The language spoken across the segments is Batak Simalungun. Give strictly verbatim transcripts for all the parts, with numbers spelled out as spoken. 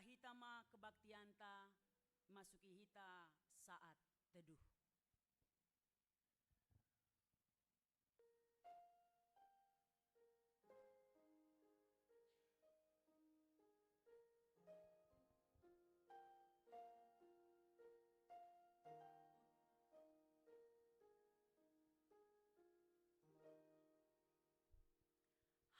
Hita ma kebaktianta, masuki hita saat teduh.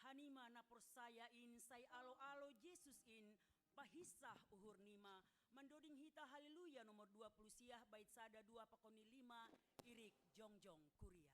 Hanima na porsaya in, sai alo-alo Jesus in, pahinsah uhur nima. Mandoding hita Haleluya nomor dua puluh siah, bait sada, dua pakon ni lima, irik jongjong kuria.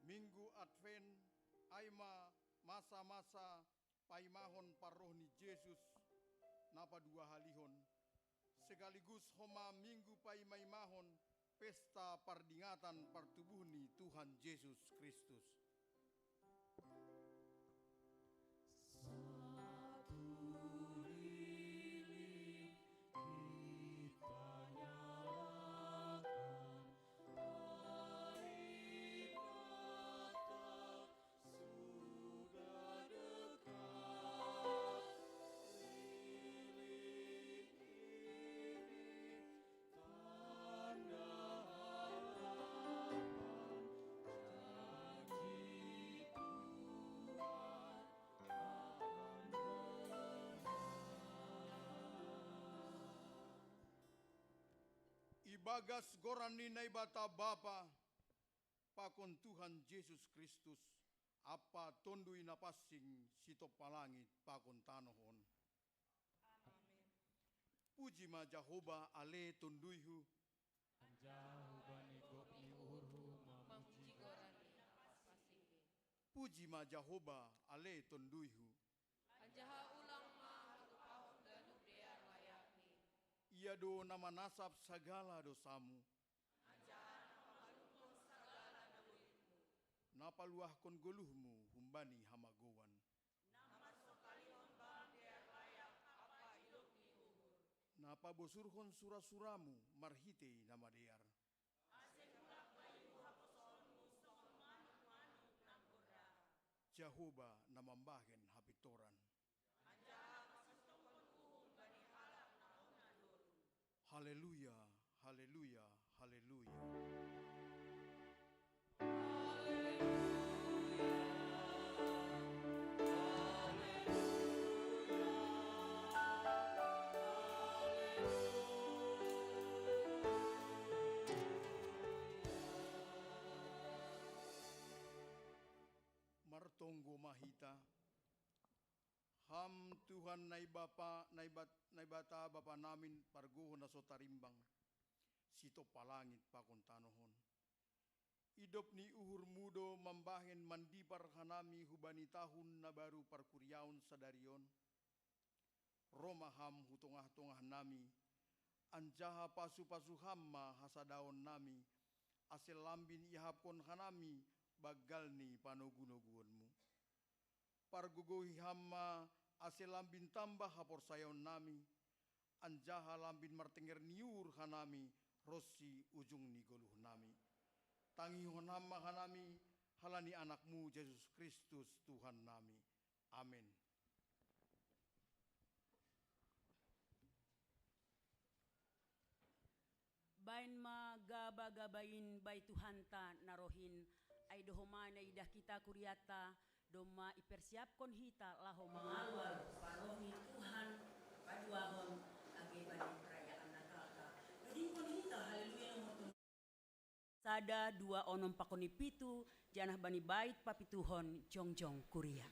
Minggu Advent, ai ma masa-masa paimahon parroh ni Jesus na paduahalihon, sekaligus homa minggu paimaimahon pesta pardingatan partubuh ni Tuhan Jesus Kristus. Bagas goran ni Naibata Bapa, pakon Tuhan Jesus Kristus, Ampa Tonduy Napansing, sitompa langit pakon tanoh on. Amen. Puji ma Jahowa ale tonduyhu. Anjaha hubani gok ni uhurhu mamuji goran ni Napansingni. Puji ma Jahowa ale tonduyhu. Anjaha ulang ma hatupahon ganup dear layakni. Ia do na manasap sagala dosamu. Anjaha na pamalumhon sagala na bolinmu. Na paluahkon goluhmu humbani hamagouan. Na marsongkalihon bam dear layak ampa idop ni uhur. Na pabosurhon sura-suramu marhitei na madear. Ase mulak bayu haposoonmu songon manuk-manuk na gorra. Jahowa na mambahen hapintoran. Anjaha pasintongkon uhum bani halak na onan dolung. Haleluya, haleluya, haleluya. Martonggo ma hita. Ham Tuhan Naibapa, Naibat-, Naibata Bapa nami, pargogoh na so tarimbang, sitompa langit pakon tanoh on. Idop ni uhurmu do mambahen mandipar hanami hubani tahun na baru parkuriaon sadari on. Ro ma Ham hu tongah-tongah nami, anjaha pasu-pasu Ham ma hasadaon nami, ase lambin iahapkon hanami banggal ni panogu-noguonmu. Pargogohi Ham ma ase lambin tambah haporsayaon nami, anjaha lambin martenger ni uhur hanami ronsi ujung ni goluh nami. Tangihon Ham ma hanami halani Anakmu Jesus Kristus Tuhan nami. Amen. Baen ma gaba-gaba in bai Tuhanta na roh in, ai do homa na idah hita kurianta, domma ipersiapkon hita laho mangalualu. Parroh ni Tuhan paduahon age bani perayaan Natalta. Dodingkon hita Haleluya nomor sada, dua, onom pakon ni pitu, janah bani bait papituhon jongjong kuria.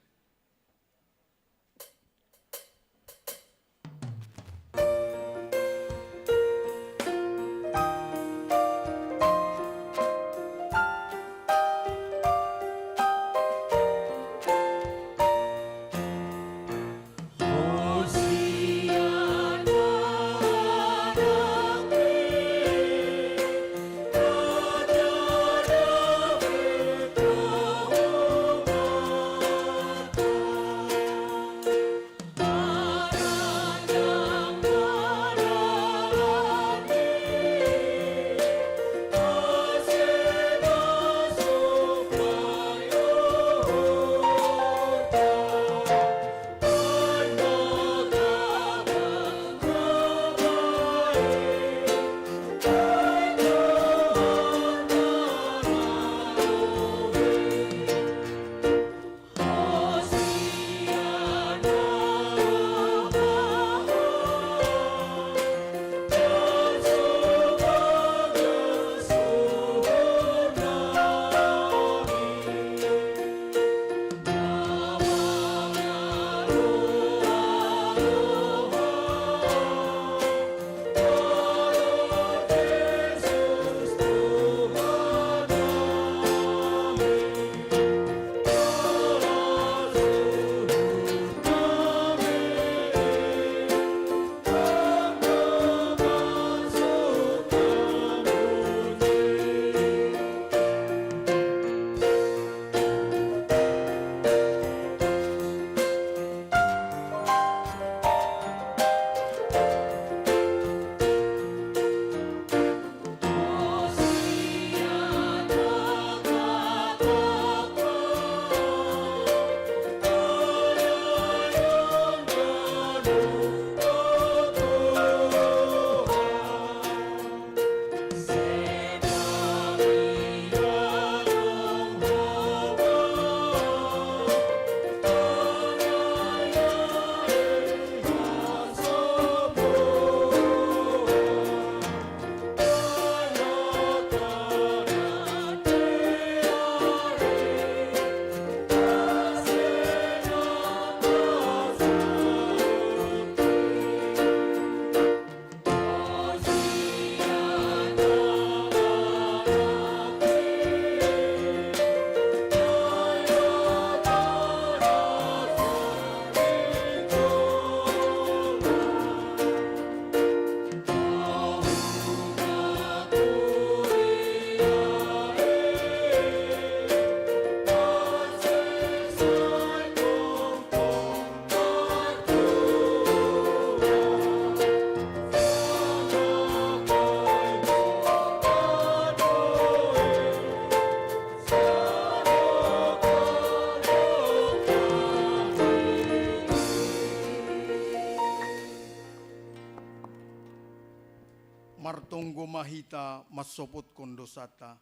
hita mansopotkon dosanta.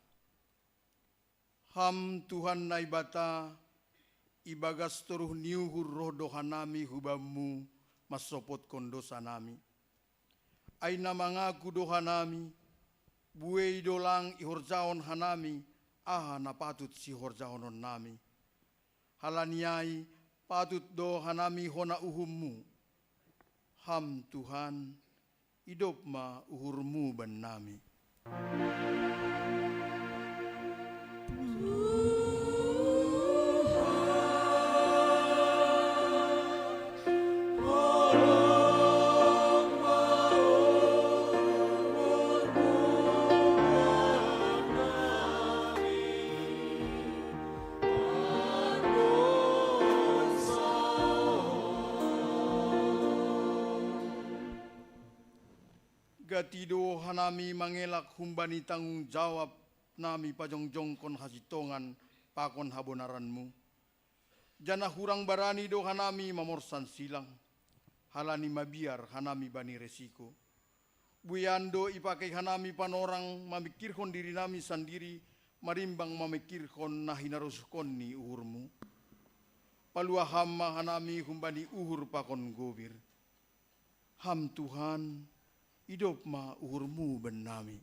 Ham Tuhan Naibata, ibagas toruh ni uhur roh do hanami hu Bammu mansopotkon dosanami. Ai na mangaku do hanami, buei do lang ihorjahon hanami aha na patut sihorjahononnami. Halani ai patut do hanami hona uhummu. Ham Tuhan, idop ma uhurmu bannami. Gati do hanami mangelak humbani tanggung jawab nami pajongjongkon hasintongan pakon habonaranmu. Janah hurang barani do hanami mamorsan silang, halani mabiar hanami bani resiko. Buean do ipakei hanami panorang mamingkirhon dirinami sandiri, marimbang mamingkirhon na hinarosuhkon ni uhurmu. Paluah Ham ma hanami humbani uhur pakon gobir. Ham Tuhan, idop ma uhurmu bannami.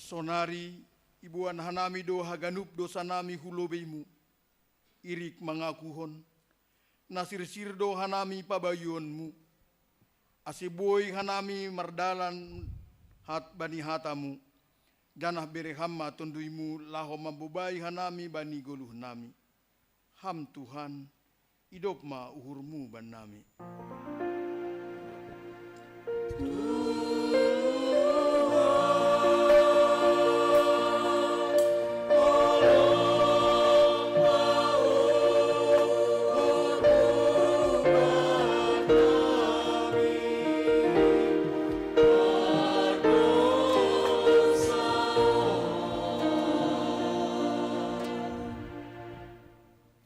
Sonari iboan hanami do haganup dosanami hu lobeimu, irik mangakuhon, na sirsir do hanami pabayoonmu, ase boi hanami mardalan hat bani hatamu, janah bere Ham ma tonduymu laho mambobai hanami bani goluhnami. Ham Tuhan, idop ma uhurmu bannami.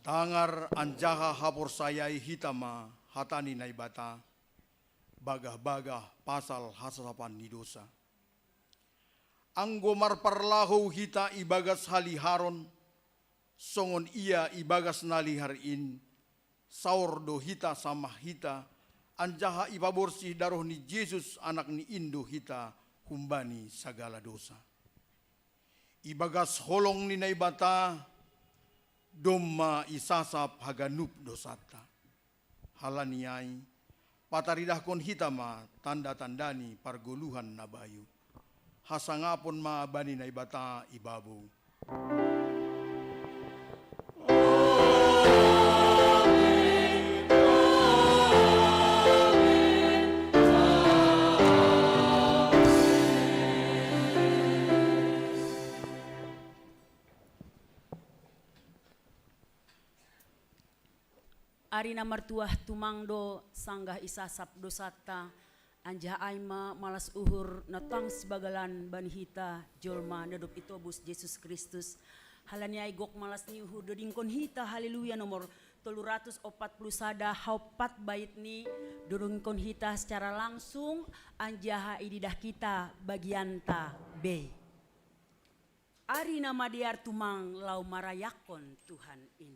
Tangar anjaha haporsayai hita ma hata ni Naibata, bagah-bagah pasal hasasapan ni dousa. Anggo marparlahou hita ibagas haliharon, songon Ia ibagas na lihar in, saor do hita samah hita, anjaha ipaborsih daroh ni Jesus Anak ni indo hita humbani sagala dousa. Ibagas holong ni Naibata, domma isasap haganup dousanta. Halani ai, pataridahkon hita ma tanda-tanda ni pargoluhan na bayu. Hasangapon ma bani Naibata ibabou. Ari na martuah tumang do sanggah isasap dousanta, anjaha ai ma malas uhur na tang sibagalan bani hita jolma na dob itobus Jesus Kristus. Halani ai gok malas ni uhur dodingkon hita Haleluya nomor tolu ratus opat puluh sada, hau pat bait ni dodingkon hita secara langsung, anjaha ididah hita bagianta be. Ari na madear tumang laho marayakkon Tuhan in.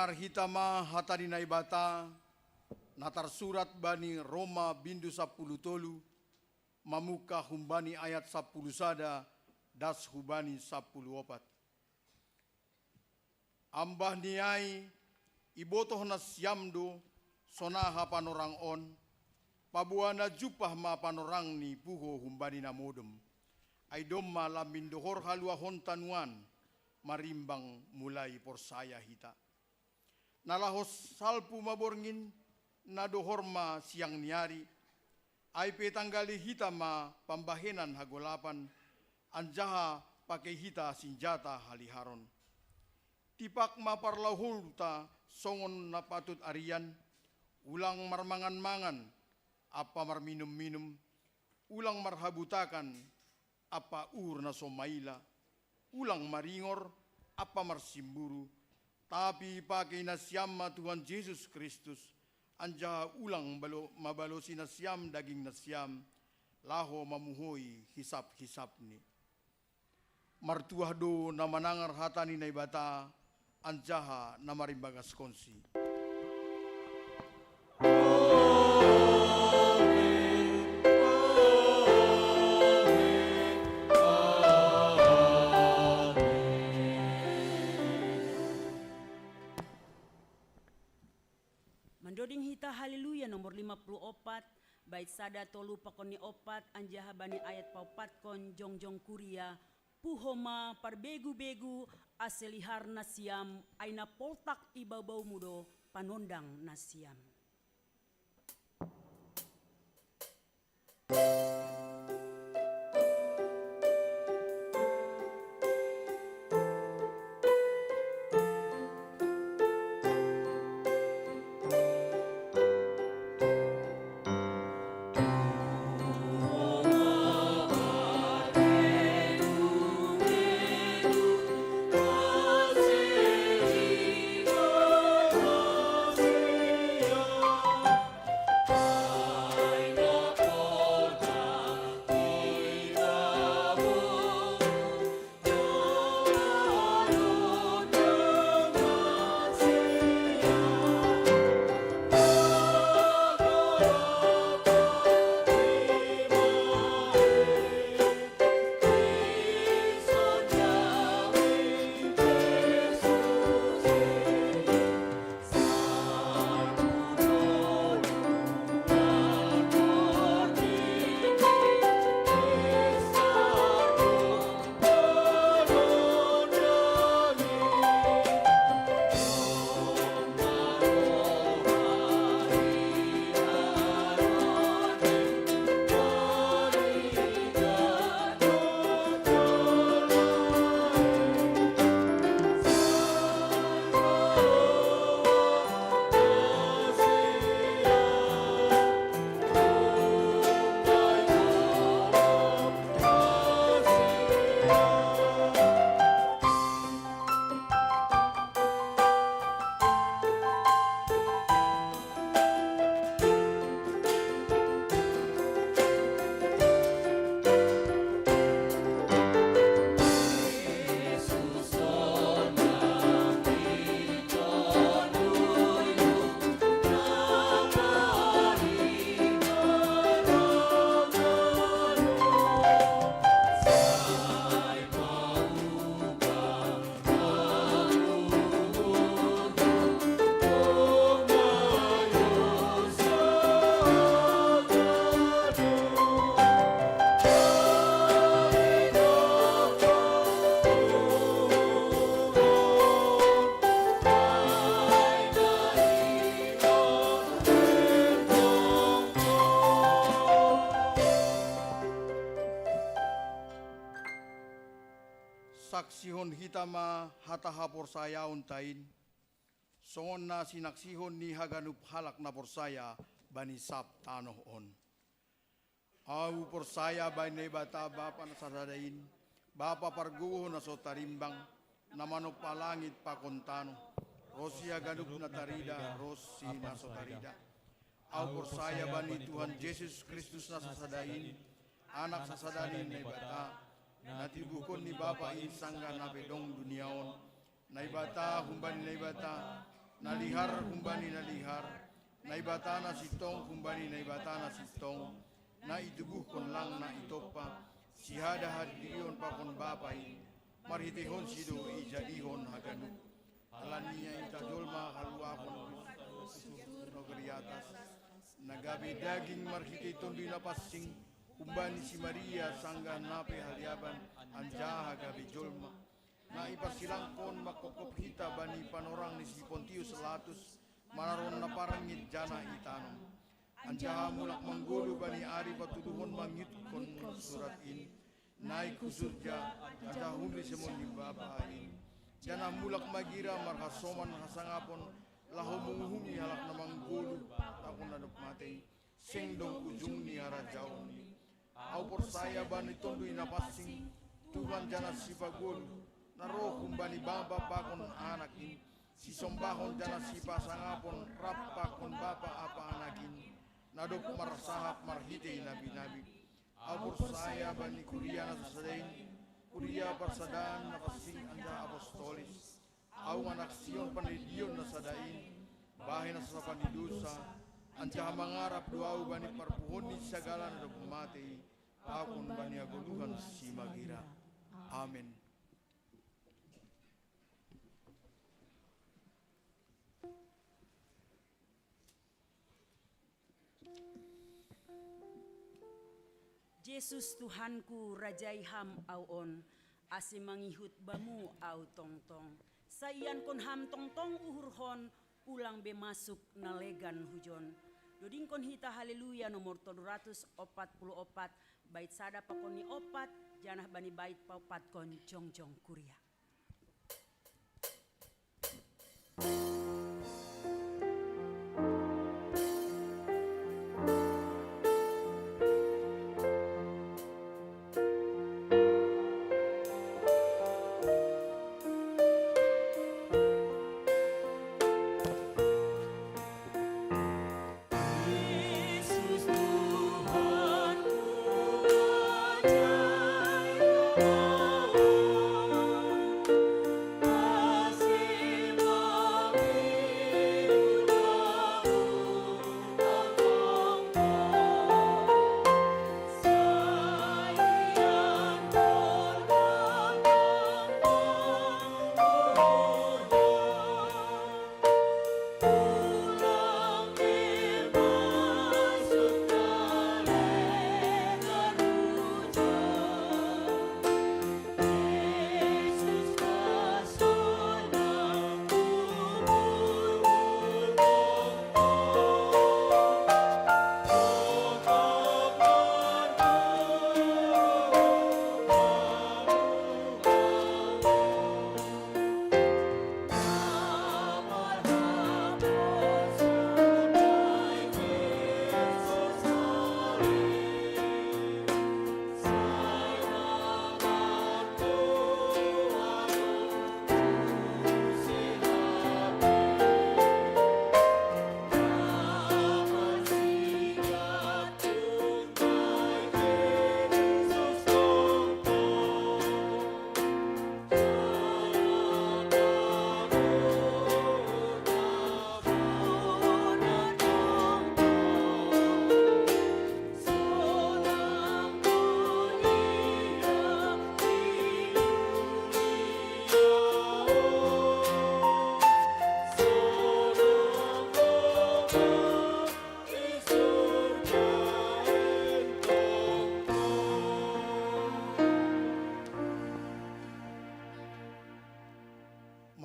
Hita ma hata ni Naibata, na tarsurat bani Roma bindu sapuluh tolu, mamungka humbani ayat sapuluh sada das hubani sapuluh opat. Ambah ni ai, ibotoh nasiam do, sonaha panorang on, paboa na jumpah ma panorang ni puho humbani na modom. Ai domma lambin dohor haluahonta nuan, marimbang mulai porsaya hita. Na laho salpu ma borngin, na dohor ma siang ni ari, ai pe tanggali hita ma pambahenan hagolapan, anjaha pakei hita sinjata haliharon. Tipak ma parlahulta songon na patut arian, ulang marmangan-mangan, ampa marminum-minum, ulang marhabutakan, ampa uhur na so maila, ulang maringor, ampa marsimburu, tapi pakei nasiam ma Tuhan Jesus Kristus, anjaha ulang balo-, mabalosi nasiam daging nasiam, laho mamuhoi hisap-hisapni. Martuah do na manangar hata ni Naibata, anjaha na marimbagaskonsi. Mandoding hita Haleluya nomor lima puluh opat, bait sada tolu pakon ni opat, anjaha bani ayat paopatkon jongjong kuria, puho ma parbegu-begu, ase lihar nasiam, ai na poltak i baubaumu do panondang nasiam. Saksihon hita ma hata haporsayaonta in, songon na sinaksihon ni haganup halak na porsaya bani sab tanoh on. Ahu porsaya bani Naibata Bapa na sasada in, Bapa pargogoh na so tarimbang, na manompa langit pakon tanoh, ronsi haganup na tarida, ronsi na so tarida. Ahu porsaya bani Tuhan Jesus Kristus na sasada in, Anak sasada ni Naibata, na tinubuhkon ni Bapa in sanggah na pe dong dunia on, Naibata humbani Naibata, Na lihar humbani na lihar, Naibata na sintong humbani Naibata na sintong, na itubuhkon lang na itompa, sihadahadion pakon Bapa i, marhiteihonSi do ijadihon haganup. Ala ni i jolma haluahon, nagori atas, na gabe daging marhitei Tonduy Napansing, humbani si Maria sanggah na pe haliaban, anjaha gabe jolma. Na iparsilangkon mangkophop hita bani panorang ni si Pontius Latus, manaron na parngit janah itanom. Anjaha mulak manggoluh bani ari patuduhon mangihuthon surat in, naik hu surga, anjaha hundul i siamun ni Bapa in. Janah mulak magira marhasoman hasangapon, laho manguhumi halak na manggoluh pakon na dob matei, seng dong ujung ni harajaon i. Ahu porsaya bani Tonduy Napansing, Tuhan janah Sipagoluh, na roh humbani Bapa pakon Anak in, sisombahon janah sipasangapon rap pakon Bapa ampa Anak in, na dob marsahap marhitei nabi-nabi. Ahu porsaya bani kuria na sasada in, kuria parsadaan na pansing anjaha apostolis. Ahu manaksihon pandidion na sada in, bahen na sasapan ni dousa, anjaha mangarap do ahu bani parpuhoon ni sagala na dob matei, pakon bani hagoluhan simagira. Amen. Jesus Tuhanku, rajai Ham ahu on, ase mangihut Bamu ahu tongtong. Sai iankon Ham tongtong uhurhon, ulang be masuk na legan hujon. Dodingkon hita Haleluya nomor tolu ratus opat puluh opat, bait sada pakon ni opat, janah bani bait paopatkon jongjong kuria.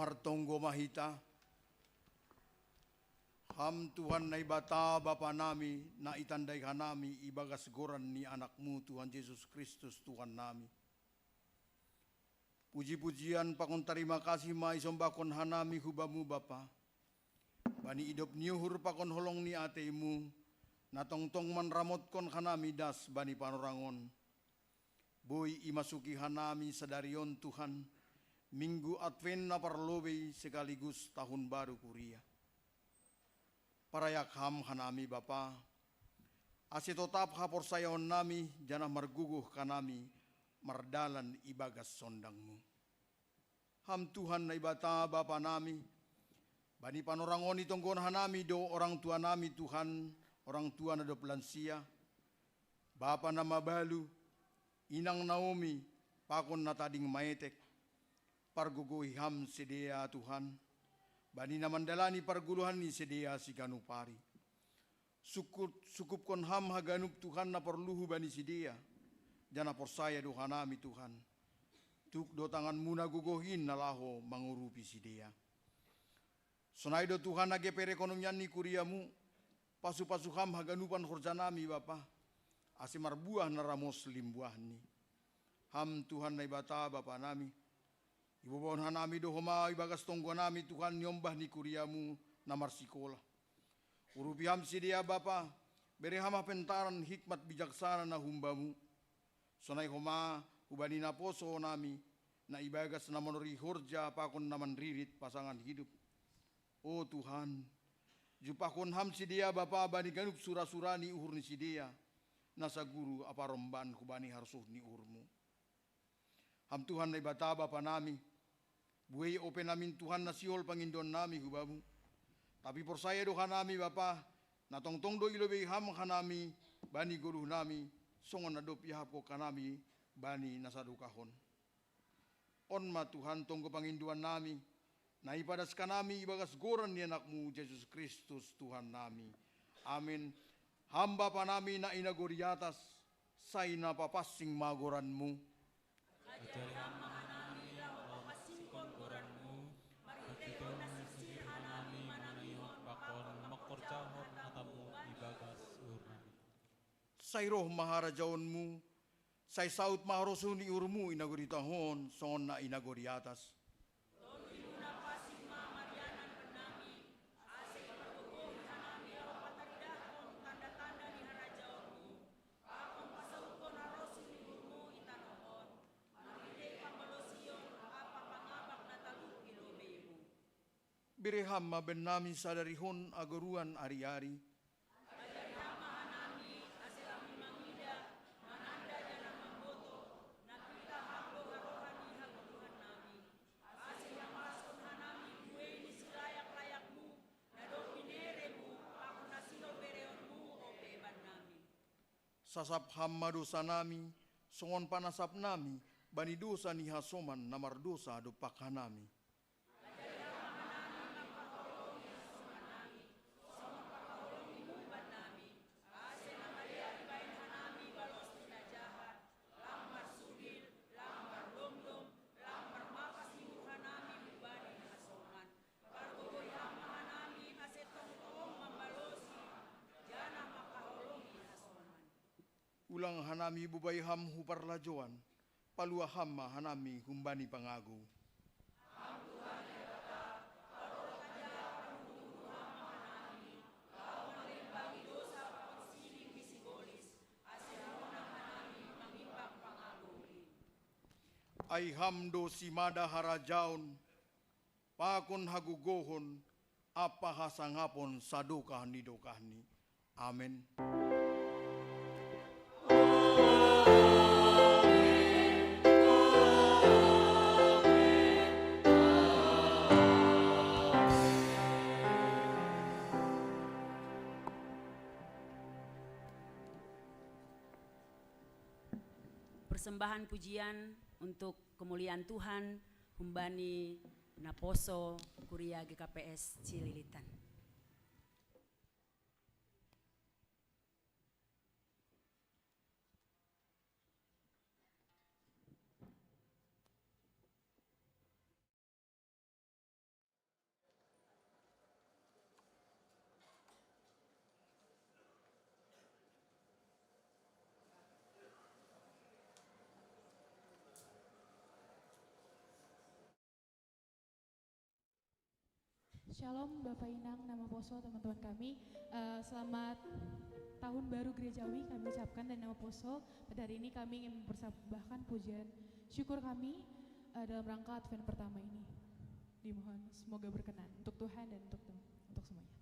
Martonggo ma hita. Ham Tuhan Naibata Bapa nami, na itandai hanami ibagas goran ni Anak-Mu Tuhan Jesus Kristus Tuhan nami. Puji-pujian pakon tarima kasih ma isombahkon hanami hu Bamu Bapa, bani idop ni uhur pakon holong ni atei-Mu, na tongtong manramotkon hanami das bani panorang on. Boi imasuki hanami sadari on Tuhan, Minggu Advent na parlobei sekaligus tahun baru kuria. Parayak Ham hanami Bapa, ase totap haporsayaonnami janah margogoh hanami mardalan ibagas sondang-Mu. Ham Tuhan Naibata Bapa nami, Bani panorang on itonggohon hanami do orang tua nami Tuhan, orang tua na dob lansia, bapa na mabalu, inang Naomi, pakon na tading maetek, pargogohi Ham sidea Tuhan, bani na mandalani pargoluhan ni sidea siganup ari. Sukut-, sukupkon Ham haganup Tuhan na porlu hubani sidea, janah porsaya do hanami Tuhan, tuk do tangan-Mu na gogoh in na laho mangurupi sidea. Sonai do Tuhan age perekonomian ni kuria-Mu, pasu-pasu Ham haganupan horja nami Bapa, ase marbuah na ramos limbuahni. Ham Tuhan Naibata Bapa nami, ibobahon hanami do homa ibagas tonggo nami Tuhan niombah ni kuria-Mu na marsikolah. Urupi Ham sidea Bapa, bere Ham hapentaran hikmat bijaksana na humba-Mu. Sonai homa hubani naposo nami, na ibagas na manorih horja pakon na manririt pasangan hidup. O Tuhan, jumpahkon Ham sidea Bapa bani ganup sura-sura ni uhur ni sidea, na saguru aparomban hubani harsuh ni uhur-Mu. Ham Tuhan Naibata Bapa nami, buei ope namin Tuhan na sihol pangindoan nami hu Bamu. Tapi porsaya do hanami Bapa, na tongtong do ilobei Ham hanami bani goluh nami, songon na dob iahapkon hanami bani na sadokah on. On ma Tuhan tonggo pangindoan nami, na ipadas hanami ibagas goran ni Anak-Mu Jesus Kristus Tuhan nami. Amin. Ham Bapa nami na i nagori atas, sai na papansing ma goran-Mu. Ajari Ham ma hanami laho papansingkon goran-Mu, marhitehon na sirsir hanami manangihon pakon mangkorjahon hata-Mu ibagas uhur nami. Sai roh ma harajaon-Mu, sai saut ma harosuh ni uhur-Mu i nagori tanoh on, songon na i nagori atas. Tondimuna pansing ma marianan bannami, ase ipargogohi hanami laho pataridahkon tanda-tanda ni harajaon-Mu, pakon pasautkon harosuh ni uhur-Mu i tanoh on, marhitei pambalosion ampa pangabak na talup i lobei-Mu. Bere Ham ma bennami sadari on hagoruan ari-ari. Ajari Ham ma hanami, ase hami mangida, mananda janah mamboto, na pitah anggo harohan ni hagoluhan nami. Ase ihamashon hanami buei ni silayak-layak-Mu, na dob binere-Mu, pakon na sihol bereon-Mu ope bannami. Sasap Ham ma dosa nami, songon panasap nami bani dosa ni hasoman na mardosa dompak hanami. Ajari Ham ma hanami mangkaholongi hasoman nami, songon pangkaholongi-Mu bannami, ase na madear ibahen hanami balos ni na jahat, lang marsubil, lang mardomdom, lang marmapas ni uhur hanami hubani na hasoman. Pargogohi Ham ma hanami ase tongtong mambalosi, janah mangkaholongi hasoman. Ulang hanami bobai Ham hu parlajouan, palua Ham ma hanami humbani pangagou. Ham Tuhan Debata, parorot anjaha parhunduhundu Ham ma hanami, laho manimbangi dosa pakon sining ni sibolis, ase humonang hanami mangimbang pangagou in. Ai Ham do simada harajaon, pakon hagogohon, ampa hasangapon sadokah ni dokahni. Amen. Persembahan pujian untuk kemuliaan Tuhan, humbani naposo Kuria G K P S Cililitan. Shalom Bapak Inang, namoposo teman-teman kami. Eh, selamat tahun baru gerejawi kami ucapkan dan namoposo. Pada hari ini kami ingin mempersembahkan pujian syukur kami, eh, dalam rangka Advent pertama ini. Dimohon semoga berkenan untuk Tuhan dan untuk tem-, untuk semuanya.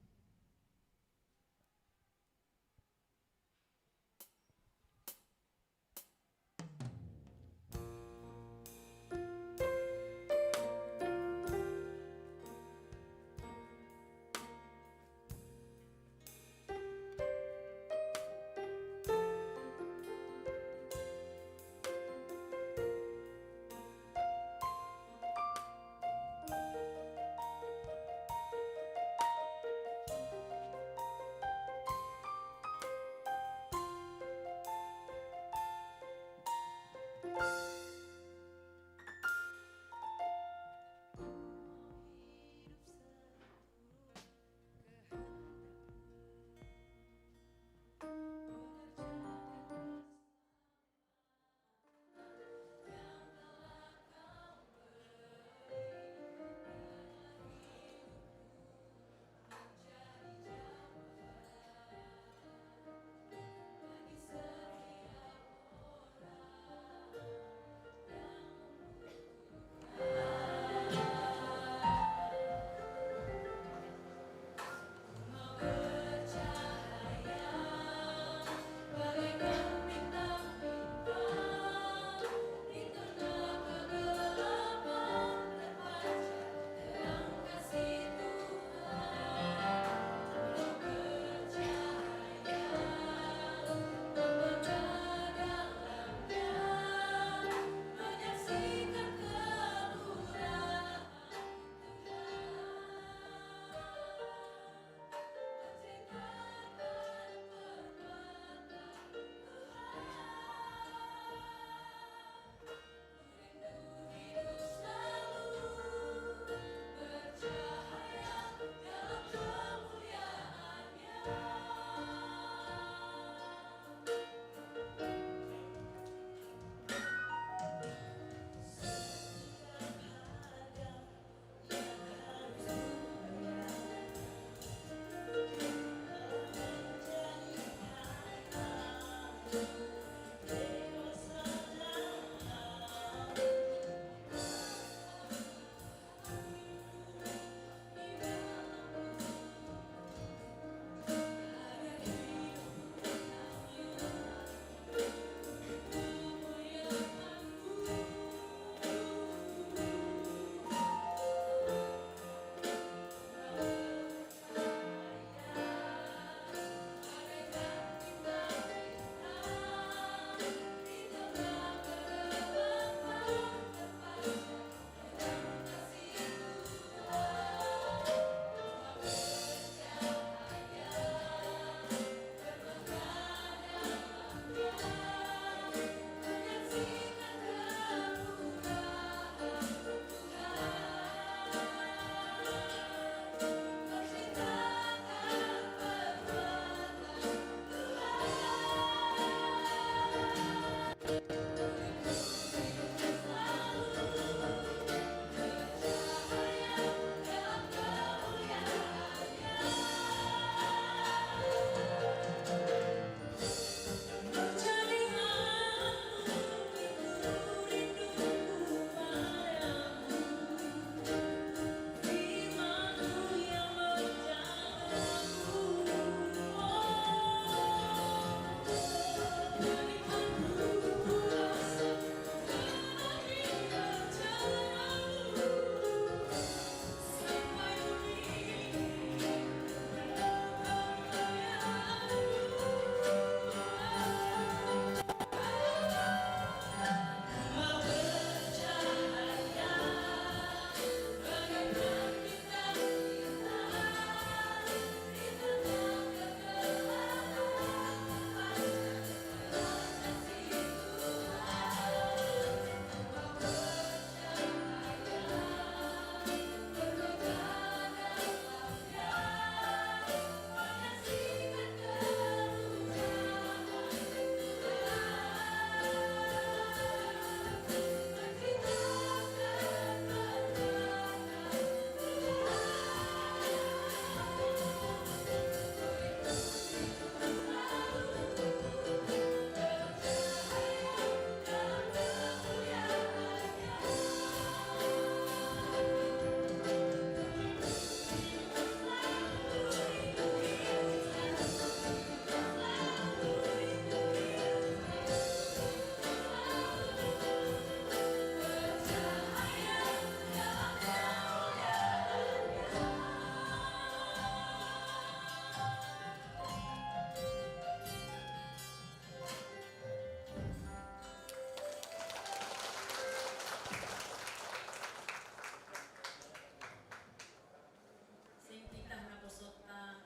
Seng titah naposota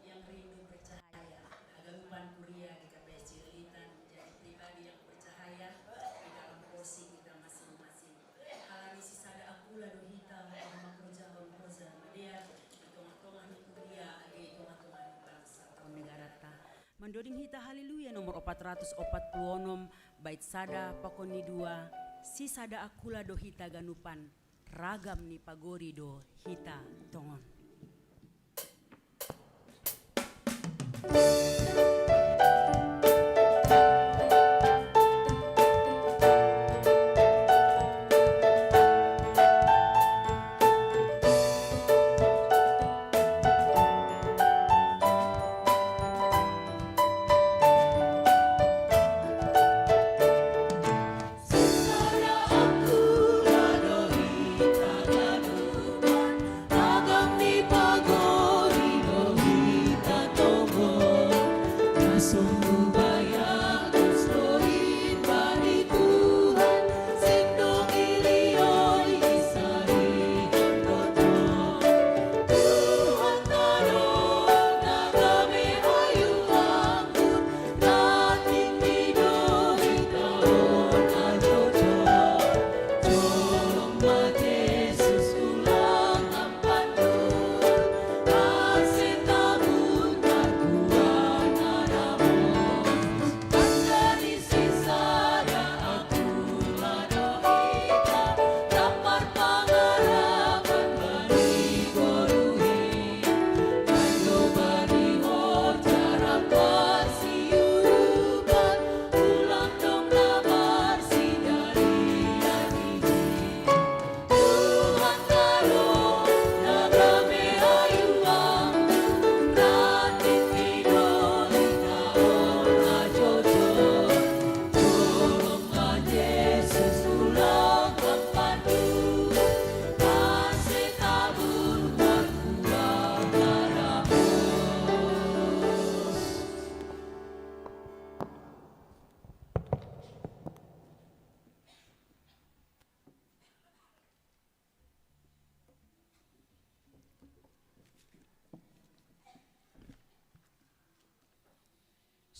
yang rindu bercahaya. Haganupan kuria di K P S Cililitan menjadi pribadi yang bercahaya di dalam porsi kita masing-masing. Halani sisada akula do hita, makerja, makerja madea di tongah-tongah ni kuria, age di tongah-tongah ni bangsa maupun negarata. Mandoding hita Haleluya nomor opat ratus opat puluh onom, bait sada pakon ni dua, sisada akula do hita ganupan, ragam ni pagori do hita tongon.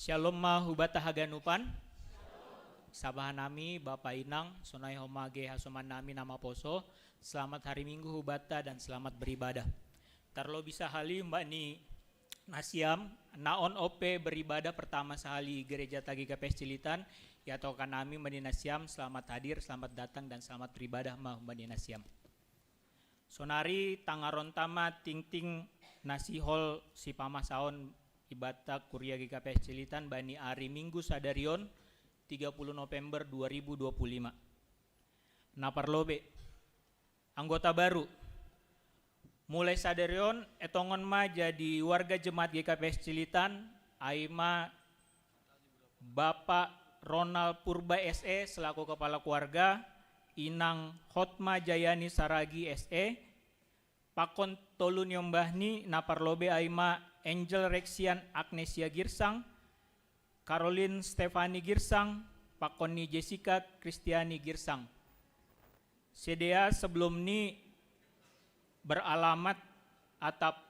Shalom ma hubata haganupan. Sabahan nami, Bapa Inang, sonai homa ge hasoman nami na maposo. Selamat hari Minggu hubata dan selamat beribadah. Tarlo bisa hali Mbak ni Nasiam, naon ope beribadah pertama sahali gereja tagi kapes cilitan, ya toka nami Mbak ni Nasiam, selamat hadir, selamat datang dan selamat beribadah ma Mbak ni Nasiam. Sonari tangaron tama tingting nasihol si pamasaon ibata kuria G K P S Cilitan bani ari Minggu sadarion tiga puluh November dua ribu dua puluh lima. Na parlobe, anggota baru. Mulai sadarion etongon ma jadi warga jemaat G K P S Cilitan, ai ma Bapak Ronald Purba S E selaku kepala keluarga, Inang Hotma Jayani Saragi S E, pakon tolu niombahni na parlobe ai ma Angel Rexian Agnesia Girsang, Caroline Stefani Girsang, pakon ni Jessica Kristiani Girsang. Sedea sebelum ni beralamat atap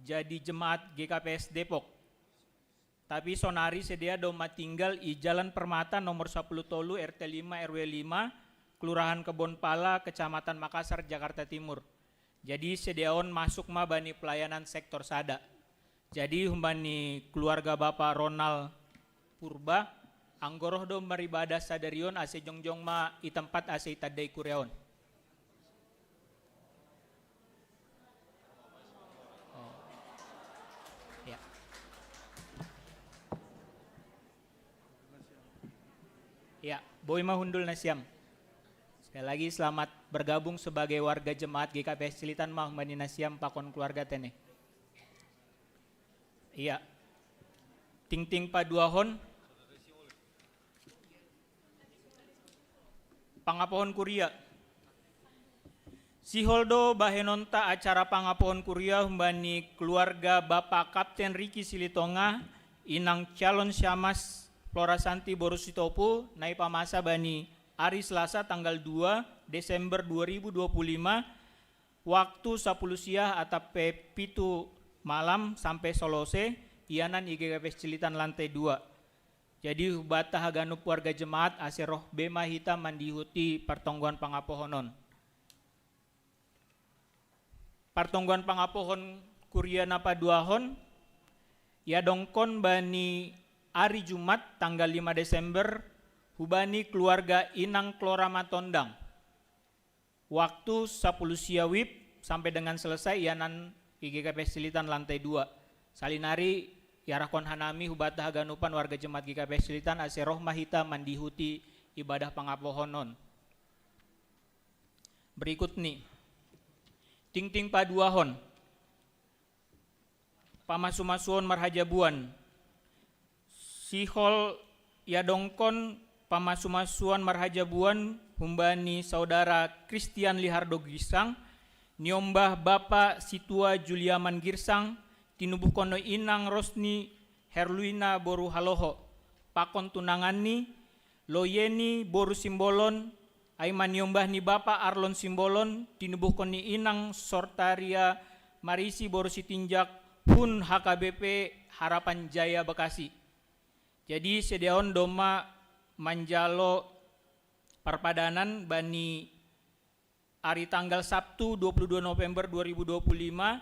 jadi jemaat G K P S Depok. Tapi sonari sedea doma tinggal i Jalan Permata nomor sapuluh tolu R T lima R W lima, Kelurahan Kebon Pala, Kecamatan Makassar, Jakarta Timur. Jadi sedeaon masuk ma bani pelayanan sektor sada. Jadi humbani keluarga Bapak Ronald Purba, anggoroh do maribadah sadarion ase jongjong ma i tempat ase itadai kureaon. Oh. Ya. Ya, boi ma hundul Nasiam. Sekali lagi selamat bergabung sebagai warga jemaat G K P S Cilitan ma Mbak ni Nasiam pakon keluarga tene. Iya. Tingting paduahon. Pangapohon kuria. Sihol do bahenonta acara pangapohon kuria humbani keluarga Bapak Kapten Riki Silitonga, Inang Calon Syamas Flora Santi boru Sitopu, nai pamasa bani ari Selasa tanggal dua Desember dua ribu dua puluh lima, waktu sapuluh siah atape pitu malam sampe solose, ianan i G K P S Cilitan lantai dua. Jadi hubata haganup warga jemaat ase roh be ma hita mandihuti partonggoan pangapohonon. Partonggoan pangapohon kuria na paduahon, iadongkon bani ari Jumat tanggal lima Desember, hubani keluarga Inang Klora Matondang. Waktu sapuluh siah wib sampe dengan selesai ianan i G K P S Cilitan lantai dua. Salinari iarahkon hanami hubata haganupan warga jemaat G K P S Cilitan ase roh ma hita mandihuti ibadah pangapohonon. Berikut ni. Tingting paduahon. Pamasu-masuon marhajabuan. Sihol iadongkon pamasu-masuan marhajabuan humbani saudara Kristian Lihardo Girsang, niombah Bapa Situa Juliaman Girsang, tinubuhkon ni Inang Rosni Herluina boru Haloho, pakon tunanganni, Loyeni boru Simbolon, ai ma niombah ni Bapa Arlon Simbolon, tinubuhkon ni Inang Sortaria Marisi boru Sitinjak, hun H K B P Harapan Jaya Bekasi. Jadi sedeaon doma manjalo parpadanan bani ari tanggal Sabtu dua puluh dua November dua ribu dua puluh lima,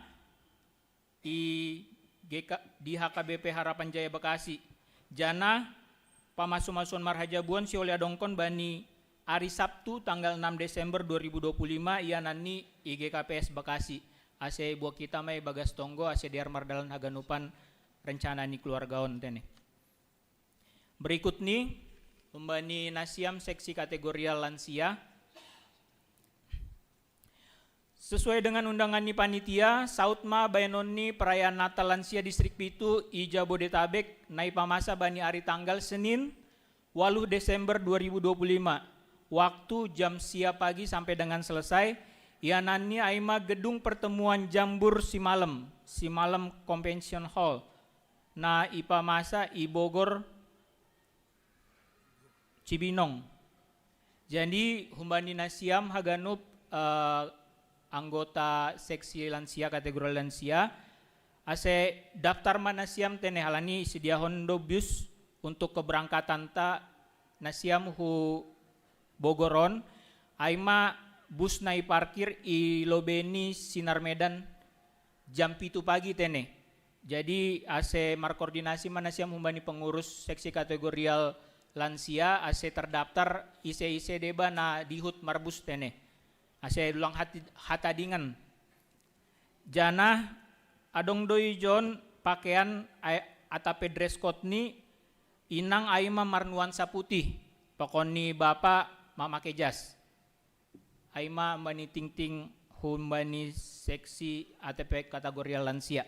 di G K, di H K B P Harapan Jaya Bekasi. Jana pamasu-masuan marhajabuan sihol iadongkon bani ari Sabtu tanggal enam Desember dua ribu dua puluh lima, ianan ni i G K P S Bekasi. Ase buat hita ma i bagas tonggo ase dear mardalan haganupan rencana ni keluargaon tene. Berikut ni, humbani Nasiam seksi kategorial lansia. Sesuai dengan undangan ni panitia, saut ma baenon ni perayaan Natal lansia Distrik Pitu i Jabodetabek, nai pamasa bani ari tanggal Senin, waluh Desember dua ribu dua puluh lima, waktu jam sia pagi sampe dengan selesai, ianan ni ai ma Gedung Pertemuan Jambur Simalem, Simalem Convention Hall, na i pamasa i Bogor, Cibinong. Jadi humbani Nasiam haganup, eh, anggota seksi lansia, kategori lansia, Ase daftar ma nasiam tene halani sidiahon do bus untuk keberangkatan ta nasiam hu Bogoron, ai ma bus na iparkir i lobeni Sinar Medan jam pitu pagi tene. Jadi ase markoordinasi ma nasiam humbani pengurus seksi kategorial lansia ase terdaftar ise-ise deba na dihut marbus tene. Ase ulang hati, hatadingan. Janah adong do ijon pakean atape dress code ni inang ai ma marnuansa putih, pokon ni bapa mamake jas. Ai ma humbani tingting humbani seksi atape kategorial lansia.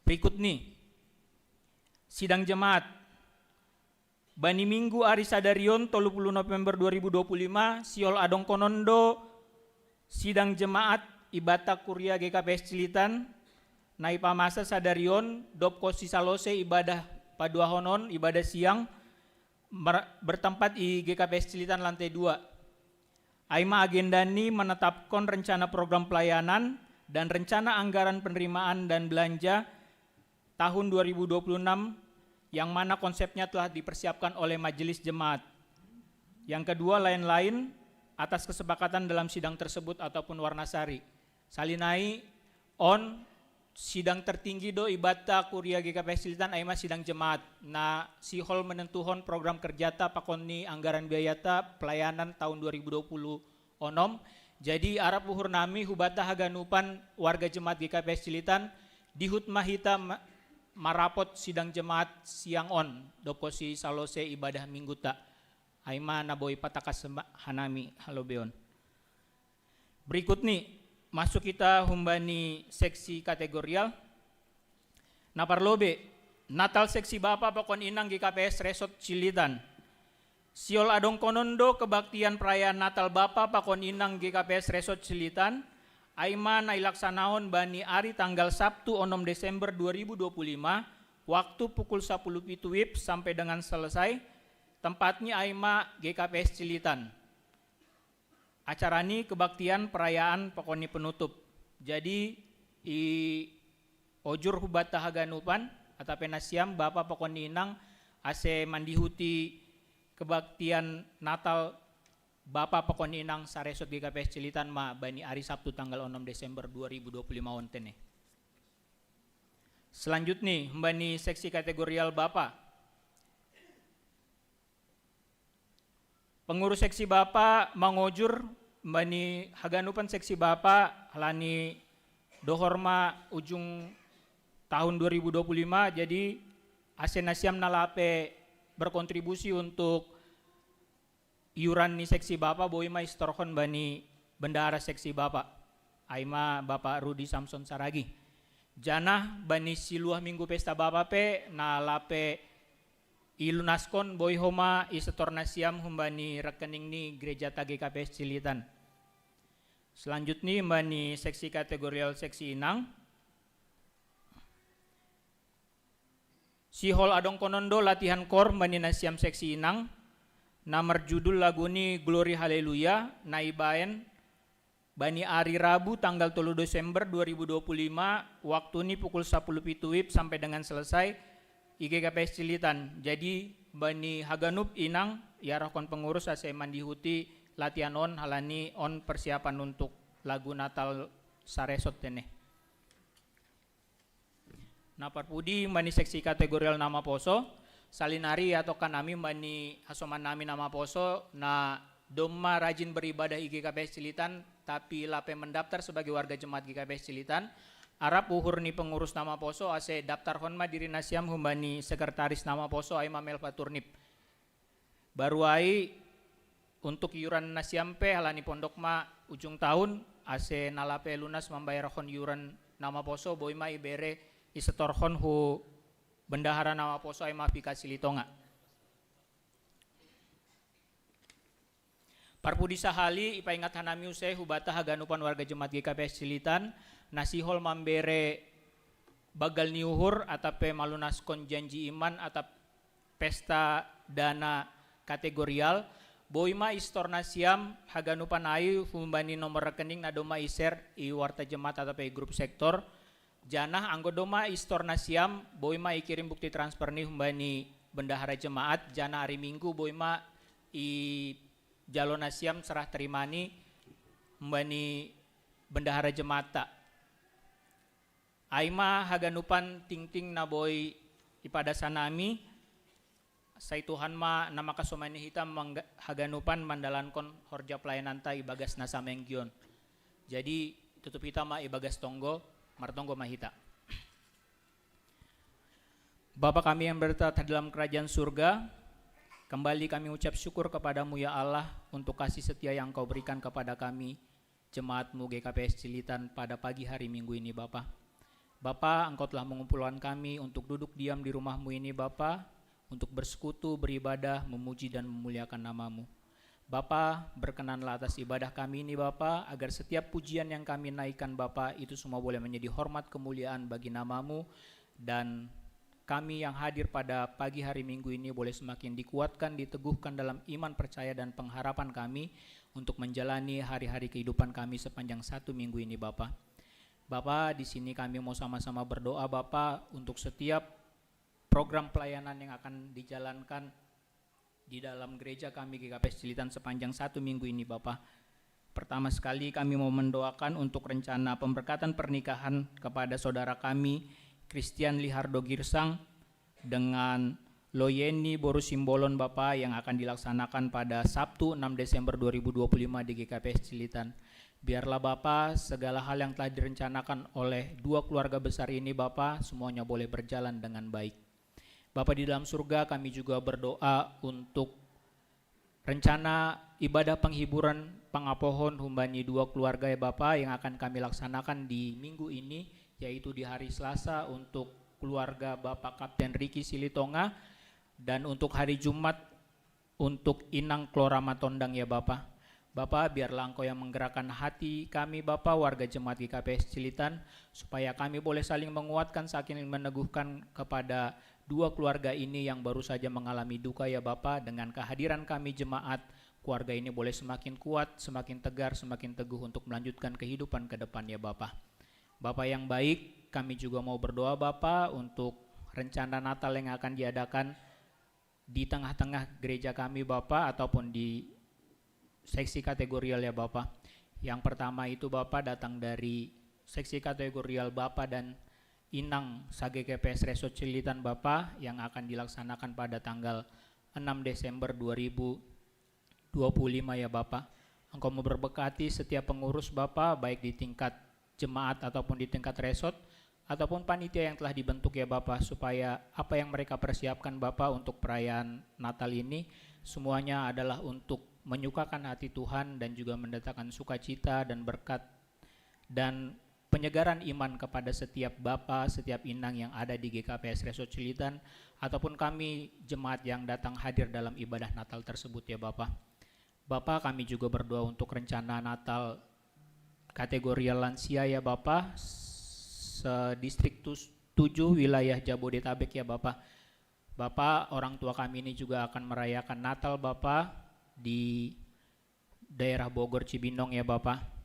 Berikut ni sidang jemaat. Bani minggu ari sadarion tolu puluh November dua ribu dua puluh lima, sihol adongkonon do sidang jemaat ibata kuria G K P S Cilitan, na ipamasa sadarion dob kosi salose ibadah paduahonon, ibadah siang, mer- bertempat i G K P S Cilitan lantai dua. Ai ma agenda ni menetapkan rencana program pelayanan dan rencana anggaran penerimaan dan belanja tahun dua ribu dua puluh enam yang mana konsepnya telah dipersiapkan oleh majelis jemaat. Yang kedua, lain-lain atas kesepakatan dalam sidang tersebut ataupun warnasari. Salinai on sidang tertinggi do ibata kuria G K P S Cilitan ai ma sidang jemaat. Na sihol menentuhon program kerjata pakon ni anggaran biayata pelayanan tahun dua ribu dua puluh onom. Jadi arap uhur nami hubata haganupan warga jemaat G K P S Cilitan, dihut ma hita ma- marapot sidang jemaat siang on, dob kosi salose ibadah mingguta. Ai ma na boi patakas ma hanami halobeon. Berikut ni, masuk hita humbani seksi kategorial. Na parlobe, Natal seksi bapa pakon inang G K P S Resort Cilitan. Sihol adongkonon do kebaktian perayaan Natal bapa pakon inang G K P S Resort Cilitan, ai ma na ilaksanahon bani ari tanggal Sabtu onom Desember dua ribu dua puluh lima, waktu pukul sapuluh pitu wib sampai dengan selesai, tempatnya ai ma G K P S Cilitan. Acara ni kebaktian perayaan pakon ni penutup. Jadi i ojur hubata haganupan atape nasiam bapa pakon ni inang ase mandihuti kebaktian Natal bapa pakon ni inang saresot G K P S Cilitan ma bani ari Sabtu tanggal onom Desember dua ribu dua puluh lima on tene. Selanjut ni, humbani seksi kategorial bapa. Pengurus seksi bapa mangojur humbani haganupan seksi bapa halani dohor ma ujung tahun dua ribu dua puluh lima, jadi ase nasiam na lape berkontribusi untuk iuran ni seksi bapa boi ma isetorhon bani bendahara seksi bapa, ai ma Bapa Rudi Samson Saragi. Janah bani siluah minggu pesta bapa pe na lape ilunaskon boi homa isetor nasiam humbani rekening ni gerejata G K P S Cilitan. Selanjut ni humbani seksi kategorial seksi inang. Sihol adongkonon do latihan kor humbani nasiam seksi inang, na marjudul lagu ni Glory Haleluya, na ibaen bani ari Rabu tanggal tolu Desember dua ribu dua puluh lima, waktu ni pukul sapuluh pitu wib sampai dengan selesai, i G K P S Cilitan. Jadi bani haganup inang iarahkon pengurus ase mandihuti latihan on halani on persiapan untuk lagu Natal saresot tene. Na parpudi humbani seksi kategorial na maposo, salinari atau kanami humbani hasoman nami na maposo, na domma rajin beribadah i G K P S Cilitan, tapi lape mendaftar sebagai warga jemaat G K P S Cilitan, arap uhur ni pengurus na maposo ase daftarhon ma diri nasiam humbani sekretaris na maposo ai ma Melva Turnip. Baru ai untuk iuran nasiam pe halani pondok ma ujung tahun, ase na lape lunas mambayarhon iuran na maposo boi ma ibere isetorhon hu bendahara na maposo ai ma Vika Silitonga. Parpudi sahali ipaingat hanami use hubata haganupan warga jemaat G K P S Cilitan, na sihol mambere bagal ni uhur atape malunaskon janji iman atap pesta dana kategorial, boi ma istor nasiam haganupan ai humbani nomor rekening na domma iser i warta jemaat atape i grup sektor, Janah anggo domma i store nasiam, boi ma ikirim bukti transfer ni humbani bendahara jemaat, janah ari Minggu boi ma i jalo nasiam serah terima ni humbani bendahara jemaatta. Ai ma haganupan tingting na boi ipadasanami, sai Tuhan ma na mangkasomani hita mangga-, haganupan mandalankon horja pelayananta ibagas na samenggion. Jadi tutup hita ma ibagas tonggo, martonggo ma hita. Bapa kami yang bertata dalam kerajaan surga, kembali kami ucap syukur kepada-Mu ya Allah untuk kasih setia yang Kau berikan kepada kami, jemaat-Mu G K P S Cililitan pada pagi hari Minggu ini Bapa. Bapa, Engkau telah mengumpulkan kami untuk duduk diam di rumah-Mu ini Bapa, untuk bersekutu, beribadah, memuji dan memuliakan nama-Mu. Bapa, berkenanlah atas ibadah kami ini Bapa, agar setiap pujian yang kami naikkan Bapa itu semua boleh menjadi hormat kemuliaan bagi nama-Mu, dan kami yang hadir pada pagi hari Minggu ini boleh semakin dikuatkan, diteguhkan dalam iman, percaya dan pengharapan kami untuk menjalani hari-hari kehidupan kami sepanjang satu minggu ini Bapa. Bapa, di sini kami mau sama-sama berdoa Bapa untuk setiap program pelayanan yang akan dijalankan di dalam gereja kami G K P S Cililitan sepanjang satu minggu ini Bapa. Pertama sekali kami mau mendoakan untuk rencana pemberkatan pernikahan kepada saudara kami Christian Lihardo Girsang dengan Loyeni Boru Simbolon Bapa yang akan dilaksanakan pada Sabtu enam Desember dua ribu dua puluh lima di G K P S Cililitan. Biarlah Bapa segala hal yang telah direncanakan oleh dua keluarga besar ini Bapa semuanya boleh berjalan dengan baik. Bapa di dalam surga, kami juga berdoa untuk rencana ibadah penghiburan pangapohon humbani dua keluarga ya Bapa yang akan kami laksanakan di minggu ini, yaitu di hari Selasa untuk keluarga Bapak Kapten Riki Silitonga dan untuk hari Jumat untuk Inang Klora Matondang ya Bapa. Bapa, biarlah Engkau yang menggerakkan hati kami Bapa, warga jemaat G K P S Cililitan, supaya kami boleh saling menguatkan, saling meneguhkan kepada dua keluarga ini yang baru saja mengalami duka ya Bapa. Dengan kehadiran kami jemaat, keluarga ini boleh semakin kuat, semakin tegar, semakin teguh untuk melanjutkan kehidupan ke depan ya Bapa. Bapa yang baik, kami juga mau berdoa Bapa untuk rencana Natal yang akan diadakan di tengah-tengah gereja kami Bapa ataupun di seksi kategorial ya Bapa. Yang pertama itu Bapa datang dari seksi kategorial Bapa dan Inang Sa-G K P S Resort Cililitan Bapa yang akan dilaksanakan pada tanggal enam Desember dua ribu dua puluh lima ya Bapa. Engkau mau memberkati setiap pengurus Bapa baik di tingkat jemaat ataupun di tingkat resort ataupun panitia yang telah dibentuk ya Bapa, supaya apa yang mereka persiapkan Bapa untuk perayaan Natal ini semuanya adalah untuk menyukakan hati Tuhan dan juga mendatangkan sukacita dan berkat dan penyegaran iman kepada setiap bapa, setiap inang yang ada di G K P S Resort Cililitan ataupun kami jemaat yang datang hadir dalam ibadah Natal tersebut ya Bapa. Bapa, kami juga berdoa untuk rencana Natal kategorial lansia ya Bapa, sedistrik tus-, tujuh wilayah Jabodetabek ya Bapa. Bapa, orang tua kami ini juga akan merayakan Natal Bapa di daerah Bogor Cibinong ya Bapa.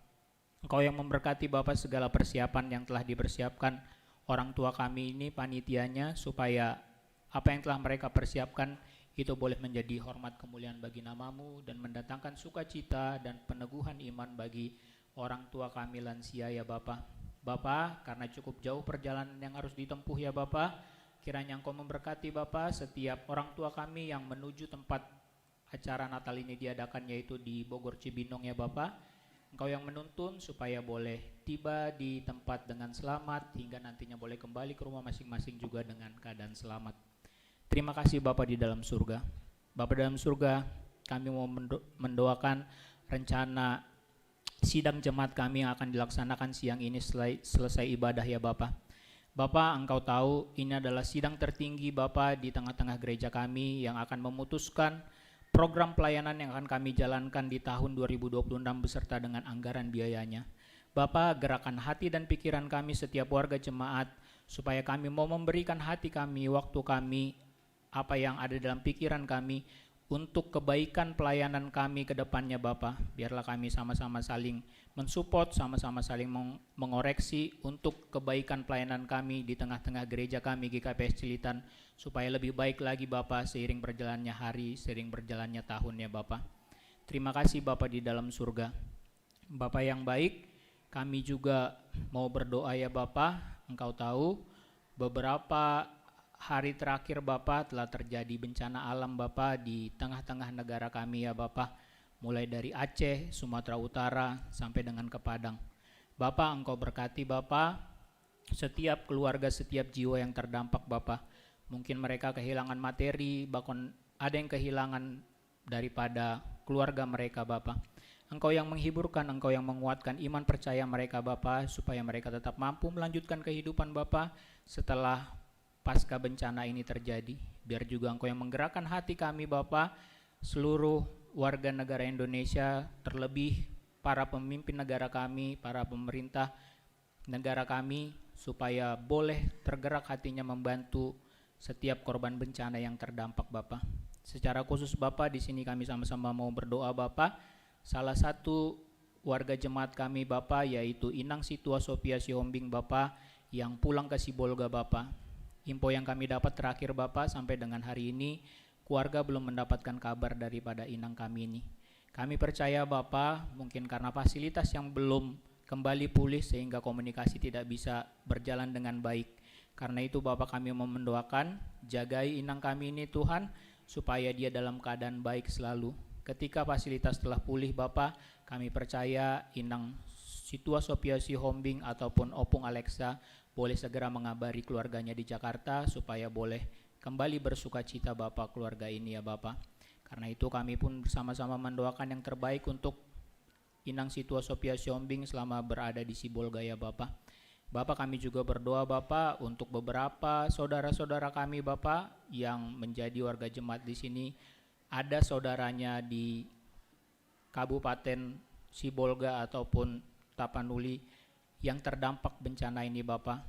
Engkau yang memberkati Bapa segala persiapan yang telah dipersiapkan orang tua kami ini, panitianya, supaya apa yang telah mereka persiapkan itu boleh menjadi hormat kemuliaan bagi nama-Mu dan mendatangkan sukacita dan peneguhan iman bagi orang tua kami lansia ya Bapa. Bapa, karena cukup jauh perjalanan yang harus ditempuh ya Bapa, kiranya Engkau memberkati Bapa setiap orang tua kami yang menuju tempat acara Natal ini diadakan, yaitu di Bogor Cibinong ya Bapa. Engkau yang menuntun supaya boleh tiba di tempat dengan selamat hingga nantinya boleh kembali ke rumah masing-masing juga dengan keadaan selamat. Terima kasih Bapa di dalam surga. Bapa dalam surga, kami mau mendo-, mendoakan rencana sidang jemaat kami yang akan dilaksanakan siang ini selai-, selesai ibadah ya Bapa. Bapa, Engkau tahu ini adalah sidang tertinggi Bapa di tengah-tengah gereja kami yang akan memutuskan program pelayanan yang akan kami jalankan di tahun dua ribu dua puluh enam beserta dengan anggaran biayanya. Bapa, gerakan hati dan pikiran kami setiap warga jemaat supaya kami mau memberikan hati kami, waktu kami, apa yang ada dalam pikiran kami untuk kebaikan pelayanan kami ke depannya, Bapa. Biarlah kami sama-sama saling mensupport, sama-sama saling meng-, mengoreksi untuk kebaikan pelayanan kami di tengah-tengah gereja kami, G K P S Cililitan, supaya lebih baik lagi, Bapa, seiring berjalannya hari, seiring berjalannya tahun, ya, Bapa. Terima kasih, Bapa di dalam surga. Bapa yang baik, kami juga mau berdoa, ya, Bapa. Engkau tahu, beberapa hari terakhir, Bapa, telah terjadi bencana alam, Bapa, di tengah-tengah negara kami, ya, Bapa. Mulai dari Aceh, Sumatera Utara, sampai dengan ke Padang. Bapa, Engkau berkati, Bapa, setiap keluarga, setiap jiwa yang terdampak, Bapa. Mungkin mereka kehilangan materi, bahkan ada yang kehilangan daripada keluarga mereka, Bapa. Engkau yang menghiburkan, Engkau yang menguatkan iman percaya mereka, Bapa, supaya mereka tetap mampu melanjutkan kehidupan, Bapa, setelah pasca bencana ini terjadi. Biar juga Engkau yang menggerakkan hati kami, Bapa, seluruh warga negara Indonesia, terlebih para pemimpin negara kami, para pemerintah negara kami, supaya boleh tergerak hatinya membantu setiap korban bencana yang terdampak, Bapa. Secara khusus, Bapa, di sini kami sama-sama mau berdoa, Bapa. Salah satu warga jemaat kami, Bapa, yaitu Inang Situa Sopia Sihombing, Bapa, yang pulang ke Sibolga, Bapa. Info yang kami dapat terakhir, Bapa, sampai dengan hari ini, keluarga belum mendapatkan kabar daripada inang kami ini. Kami percaya, Bapa, mungkin karena fasilitas yang belum kembali pulih sehingga komunikasi tidak bisa berjalan dengan baik. Karena itu, Bapa, kami mau mendoakan, jagai inang kami ini, Tuhan, supaya dia dalam keadaan baik selalu. Ketika fasilitas telah pulih, Bapa, kami percaya Inang Situa Sopia Sihombing ataupun Opung Alexa boleh segera mengabari keluarganya di Jakarta supaya boleh kembali bersuka cita, Bapa, keluarga ini, ya, Bapa. Karena itu, kami pun bersama-sama mendoakan yang terbaik untuk Inang Situa Sopia Sihombing selama berada di Sibolga, ya, Bapa. Bapa, kami juga berdoa, Bapa, untuk beberapa saudara-saudara kami, Bapa, yang menjadi warga jemaat di sini. Ada saudaranya di Kabupaten Sibolga ataupun Tapanuli yang terdampak bencana ini, Bapa.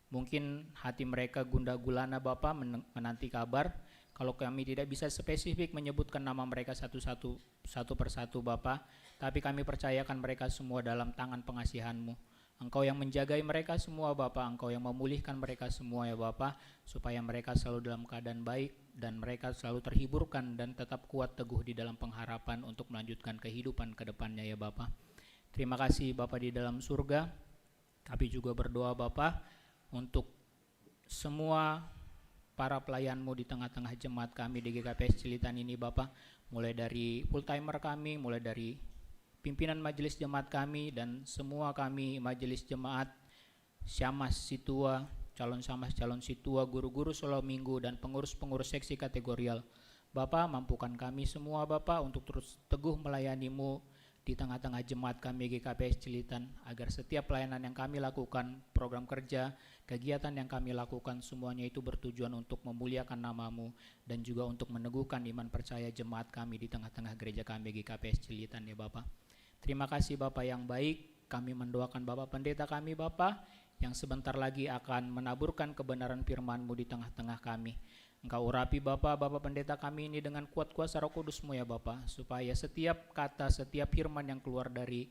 Mungkin hati mereka gundah gulana, Bapa, men-, menanti kabar. Kalau kami tidak bisa spesifik menyebutkan nama mereka satu-satu, satu persatu, Bapa, tapi kami percayakan mereka semua dalam tangan pengasihan-Mu. Engkau yang menjagai mereka semua, Bapa. Engkau yang memulihkan mereka semua, ya, Bapa, supaya mereka selalu dalam keadaan baik dan mereka selalu terhiburkan dan tetap kuat teguh di dalam pengharapan untuk melanjutkan kehidupan ke depannya, ya, Bapa. Terima kasih, Bapa di dalam surga. Kami juga berdoa, Bapa, untuk semua para pelayan-Mu di tengah-tengah jemaat kami di G K P S Cililitan ini, Bapa. Mulai dari full timer kami, mulai dari pimpinan majelis jemaat kami, dan semua kami majelis jemaat, syamas, situa, calon syamas, calon situa, guru-guru sekolah minggu, dan pengurus-pengurus seksi kategorial. Bapa, mampukan kami semua, Bapa, untuk terus teguh melayani-Mu di tengah-tengah jemaat kami G K P S Cililitan, agar setiap pelayanan yang kami lakukan, program kerja, kegiatan yang kami lakukan, semuanya itu bertujuan untuk memuliakan nama-Mu dan juga untuk meneguhkan iman percaya jemaat kami di tengah-tengah gereja kami G K P S Cililitan, ya, Bapa. Terima kasih, Bapa yang baik. Kami mendoakan Bapak Pendeta kami, Bapa, yang sebentar lagi akan menaburkan kebenaran firman-Mu di tengah-tengah kami. Engkau urapi, Bapa, Bapak Pendeta kami ini dengan kuat kuasa Roh Kudus-Mu, ya, Bapa, supaya setiap kata, setiap firman yang keluar dari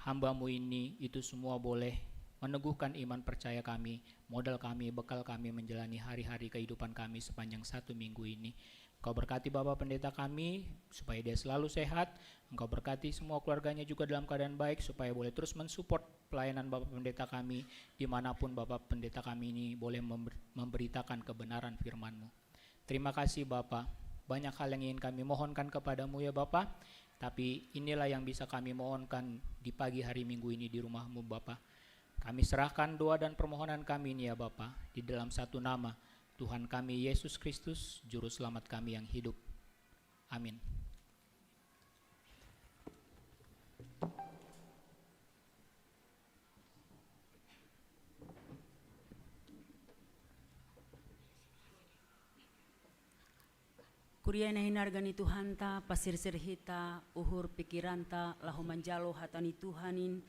hamba-Mu ini, itu semua boleh meneguhkan iman percaya kami, modal kami, bekal kami menjalani hari-hari kehidupan kami sepanjang satu minggu ini. Engkau berkati Bapak Pendeta kami, supaya dia selalu sehat. Engkau berkati semua keluarganya juga dalam keadaan baik, supaya boleh terus mensupport pelayanan Bapak Pendeta kami, dimanapun Bapak Pendeta kami ini boleh member-, memberitakan kebenaran firman-Mu. Terima kasih, Bapa. Banyak hal yang ingin kami mohonkan kepada-Mu, ya, Bapa. Tapi inilah yang bisa kami mohonkan di pagi hari Minggu ini di rumah-Mu, Bapa. Kami serahkan doa dan permohonan kami ini, ya, Bapa, di dalam satu nama, Tuhan kami Yesus Kristus, Juru Selamat kami yang hidup. Amin. Kuria na hinarga ni Tuhanta, pasirsir hita, uhur pikiranta, laho manjalo hata ni Tuhan in,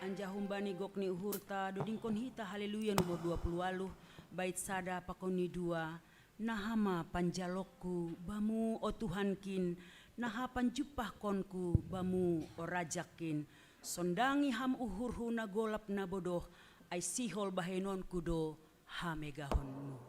anjaha humbani gok ni uhurta, dodingkon hita Haleluya nomor dua puluh waluh, bait sada pakon ni dua, Naha ma panjalokku bamu, o Tuhankin, naha panjumpahkonku bamu, o Rajakin. Sondangi ham uhurhu na golap na bodoh, ai sihol bahenonku do hamegahonmu.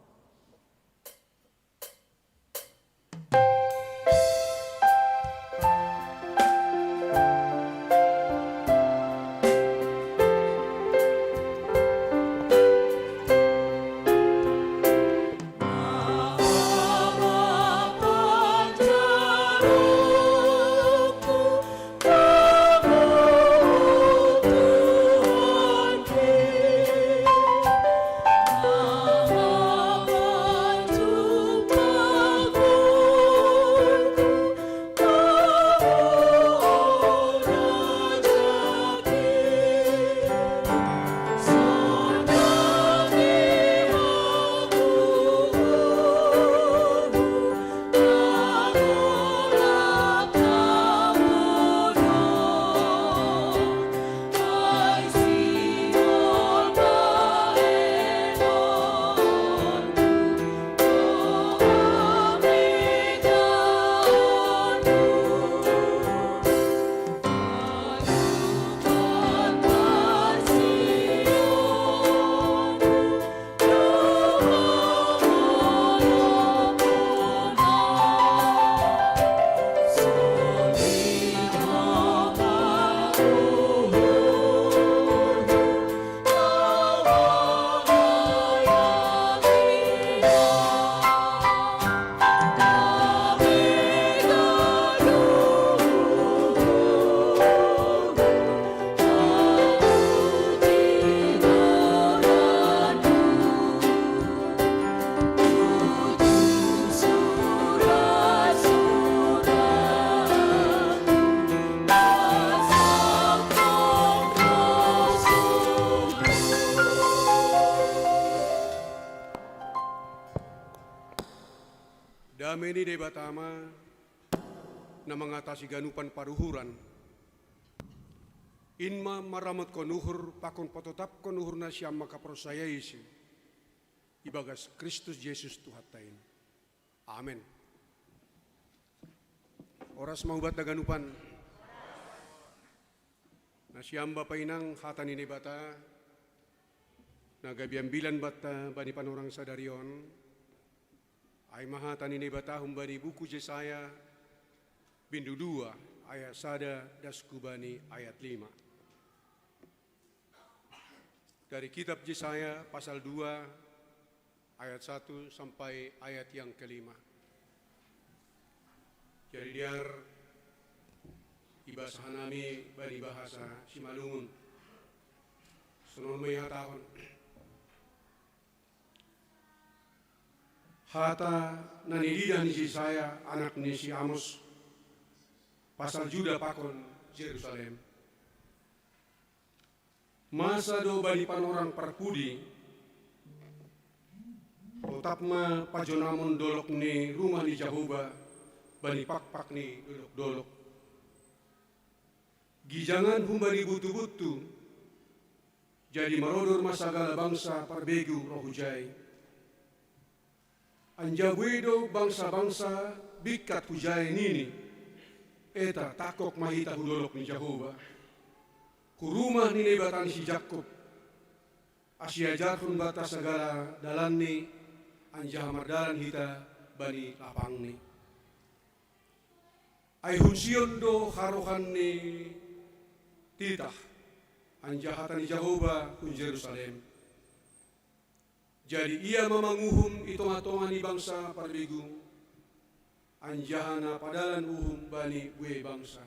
Dame ni Debata ma, na mangatasi ganupan paruhuran, in ma maramotkon uhur pakon patotapkon uhur nasiam mangkaporsayaisi ibagas Kristus Jesus Tuhanta in. Amen. Oras ma hubanta ganupan. Nasiam bapa inang, hata ni Debata na gabe ambilan banta bani panorang sadari on, ai ma hata ni Debata humbani buku Jesaya, bindu dua, ayat sada das hubani ayat lima. Dari kitab Jesaya pasal dua, ayat satu sampai ayat yang kelima. Jadi, dear, ibasa hanami bani bahasa Simalungun. Songon ma ihatahon. Hata na nidida ni Jesaya, anak ni si Amos, pasal Juda pakon Jerusalem. Masa do bani panorang parpudi, totap ma pajonamon dolok ni rumah ni Jahowa bani pakpak ni dolok-dolok. Gijangan humbani buntu-buntu, jadi marodor ma sagala bangsa parbegu ro hujai. Anjaha buei do bangsa-bangsa bingkat hujai nini, eta tangkok ma hita hu dolok ni Jahowa, hu rumah ni Naibata ni si Jakob, asa iajarhon banta sagala dalanni, anjaha mardalan hita bani lapangni. Ai hun Sion do harohan ni titah, anjaha hata ni Jahowa hun Jerusalem. Jadi ia ma manguhum i tonga-tonga ni bangsa parbegu, anjaha na padalan uhum bani buei bangsa.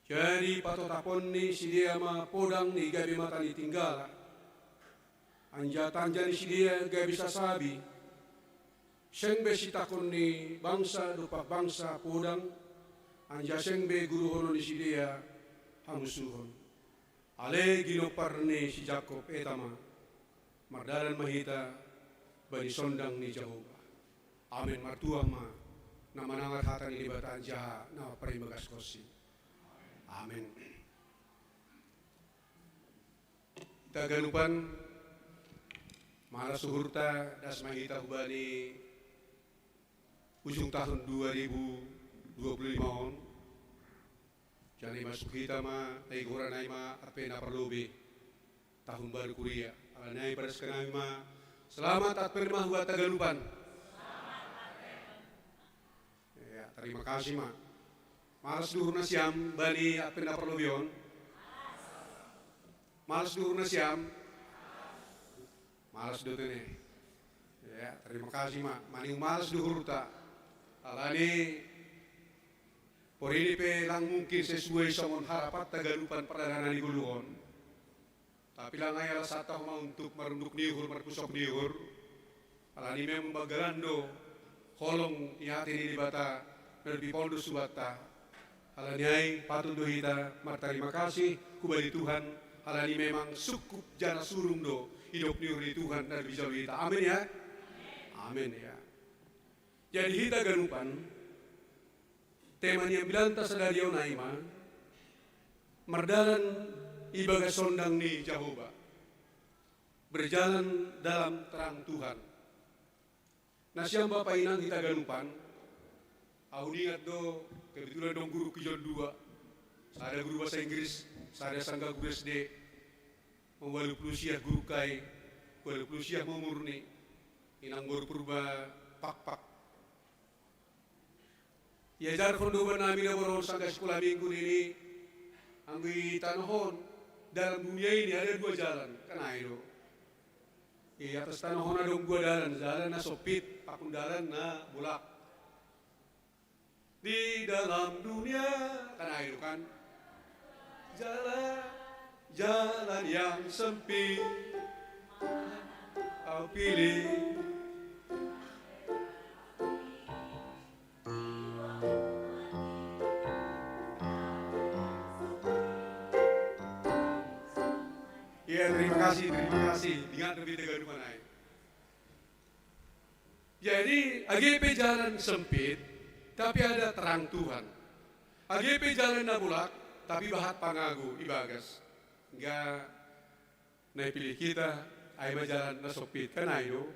Jadi patotapon ni sidea ma podang ni gabe mata ni tinggala, anjaha tanja ni sidea gabe sasabi. Seng be sitangkon ni bangsa dompak bangsa podang, anjaha seng be guruhonon ni sidea hamusuhon. Ale ginompar ni si Jakob, eta ma, mardalan ma hita bani sondang ni Jahowa. Amen. Martua ma na manangar hata ni Debata anjaha na parimbagaskon si. Amen. Hita ganupan Malas uhurta das ma hita hubani ujung tahun dua ribu dua puluh lima on. Jadi masuk hita ma, tai gora nai ma Advent na parlobei, tahun baru kuria. Ala nai padaskan nami ma selamat Advent ma huata ganupan. Ya, terima kasih ma. Malas duhur nasiam bani Advent na parlobei on. Malas duhur nasiam. Malas do tene. Ya, terima kasih ma. Mani malas duhurta. Alani porini pe lang mungkin sesuai songon harapanta ganupan pardalanan ni goluhon. Tapi lang ai alasanta homa untuk marunduk ni uhur, marpusok ni uhur. Alani memang banggalan do holong ni ate ni Debata na dob ipondos hubanta. Alani ai patut do hita martarima kasih hubani Tuhan, alani memang sungkup jala surung do idop ni uhur ni Tuhan na dob ijalo hita. Amin ya. Amin ya. Jadi hita ganupan, tema ni ambilanta sadari on ai ma mardalan ibagas ondang ni Jahowa. Berjalan dalam terang Tuhan. Nasiam bapa inang hita ganupan, ahu ningat do, kebetulan dong guru kijol dua, sada guru bahasa Inggris, sada sangga guru S D, ualu pulu sia guru kai, ualu pulu sia umurni, inang boru Purba Pakpak. Iajarhon do uban nami na borhon sangga sikola minggu nini, anggo i tanoh on, dalam dunia ini ada dua jalan, kan ai do. I atas tanoh on adong dua dalan, jalan na sompit, pakon dalan na bolak. Di dalam dunia, kan ai do kan. Jalan, jalan yang sempit kau pilih. Iya, terima kasih, terima kasih. Ingat lebih tiga dua naik. Jadi, age pe jalan sempit, tapi ada terang Tuhan. Age pe jalan na bolak, tapi bahat pangago ibagas. Enggak na ipilih hita, ai ma jalan na sompit, kan ai do.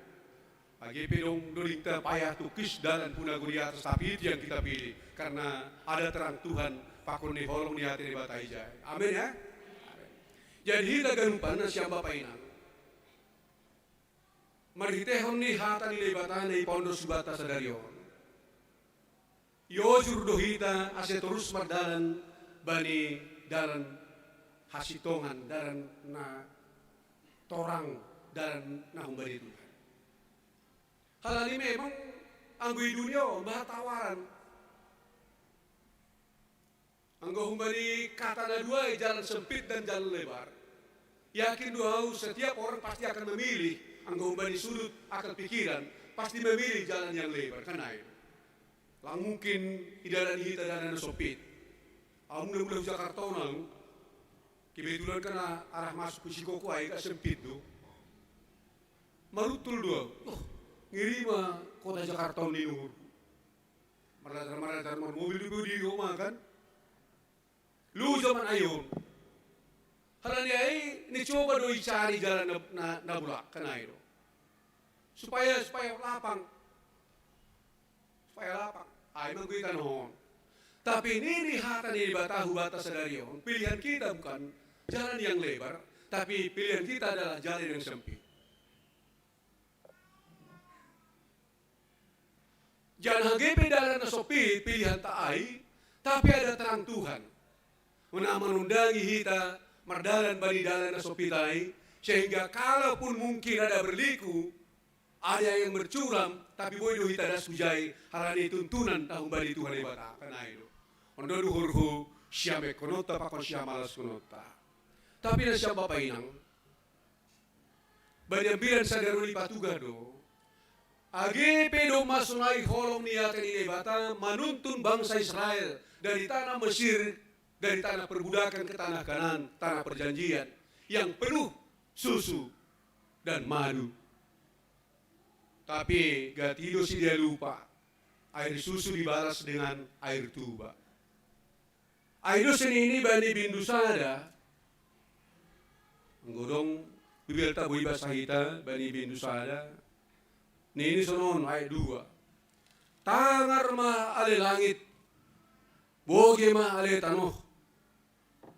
Age pe dong dodingta payah tungkis dalan puna goriata, tapi itu yang kita pilih. Karena ada terang Tuhan, pakon ni holong ni ate ni Debata ijai. Amin ya. Amin. Jadi hita ganupan nasiam bapa inang, marhitehon ni hata ni Debata na ipaondos hubanta sadari on, iojur do hita ase torus mardalan bani dalan hasintongan, dalan na torang, dalan na humbani Tuhan. Halani memang anggo i dunia on bahat tawaran. Anggo humbani kata na dua i, jalan sempit dan jalan lebar, yakin do ahu setiap orang pasti akan memilih, anggo humbani sudut akal pikiran, pasti memilih jalan yang lebar, kan ai. Lang mungkin idalani hita dalan na sompit. Ahu mula-mula hu Jakarta on, kebetulan kan arah masuk hu Sikoko ai kan sempit do. Maruntul do ahu. Oh, ngeri ma kota Jakarta on, ninna uhurhu. Mardatar, mardatar, marmobil do ahu di homa kan. Luja ma ai on. Halani ai nicoba do icari jalan na, na, na bolak, kan ai do. Supaya, supaya lapang. Supaya lapang. Ai ma anggo i tanoh on. Tapi nini hata ni Debata hubanta sadari on, pilihan kita bukan jalan yang lebar, tapi pilihan kita adalah jalan yang sempit. Janah age pe dalan na sompit pilihanta ai, tapi ada terang Tuhan na manondangi hita mardalan bani dalan na sompit ai, sehingga kalaupun mungkin ada berliku, ada yang bercuram, tapi boi do hita das hujai, halani tuntunan tahumbani Tuhan Debata, kan ai do. On do duhurhu, siam ekkononta pakon siam alaskononta. Tapi nasiam bapa inang, bani ambilan sadari on ipatugah do, age pe domma sonai holong ni ate ni Debata manuntun bangsa Israel dari tanah Mesir, dari tanah perbudakan ke tanah Kanaan, tanah perjanjian yang penuh susu dan madu. Tapi gati do sidea lupa, air susu dibalas dengan air tuba. Ai do songon i bani bindu sada, anggo dong Bibelta boi basa hita bani bindu sada. Nini sonon ayat dua. Tangar ma ale langit, boge ma ale tanoh.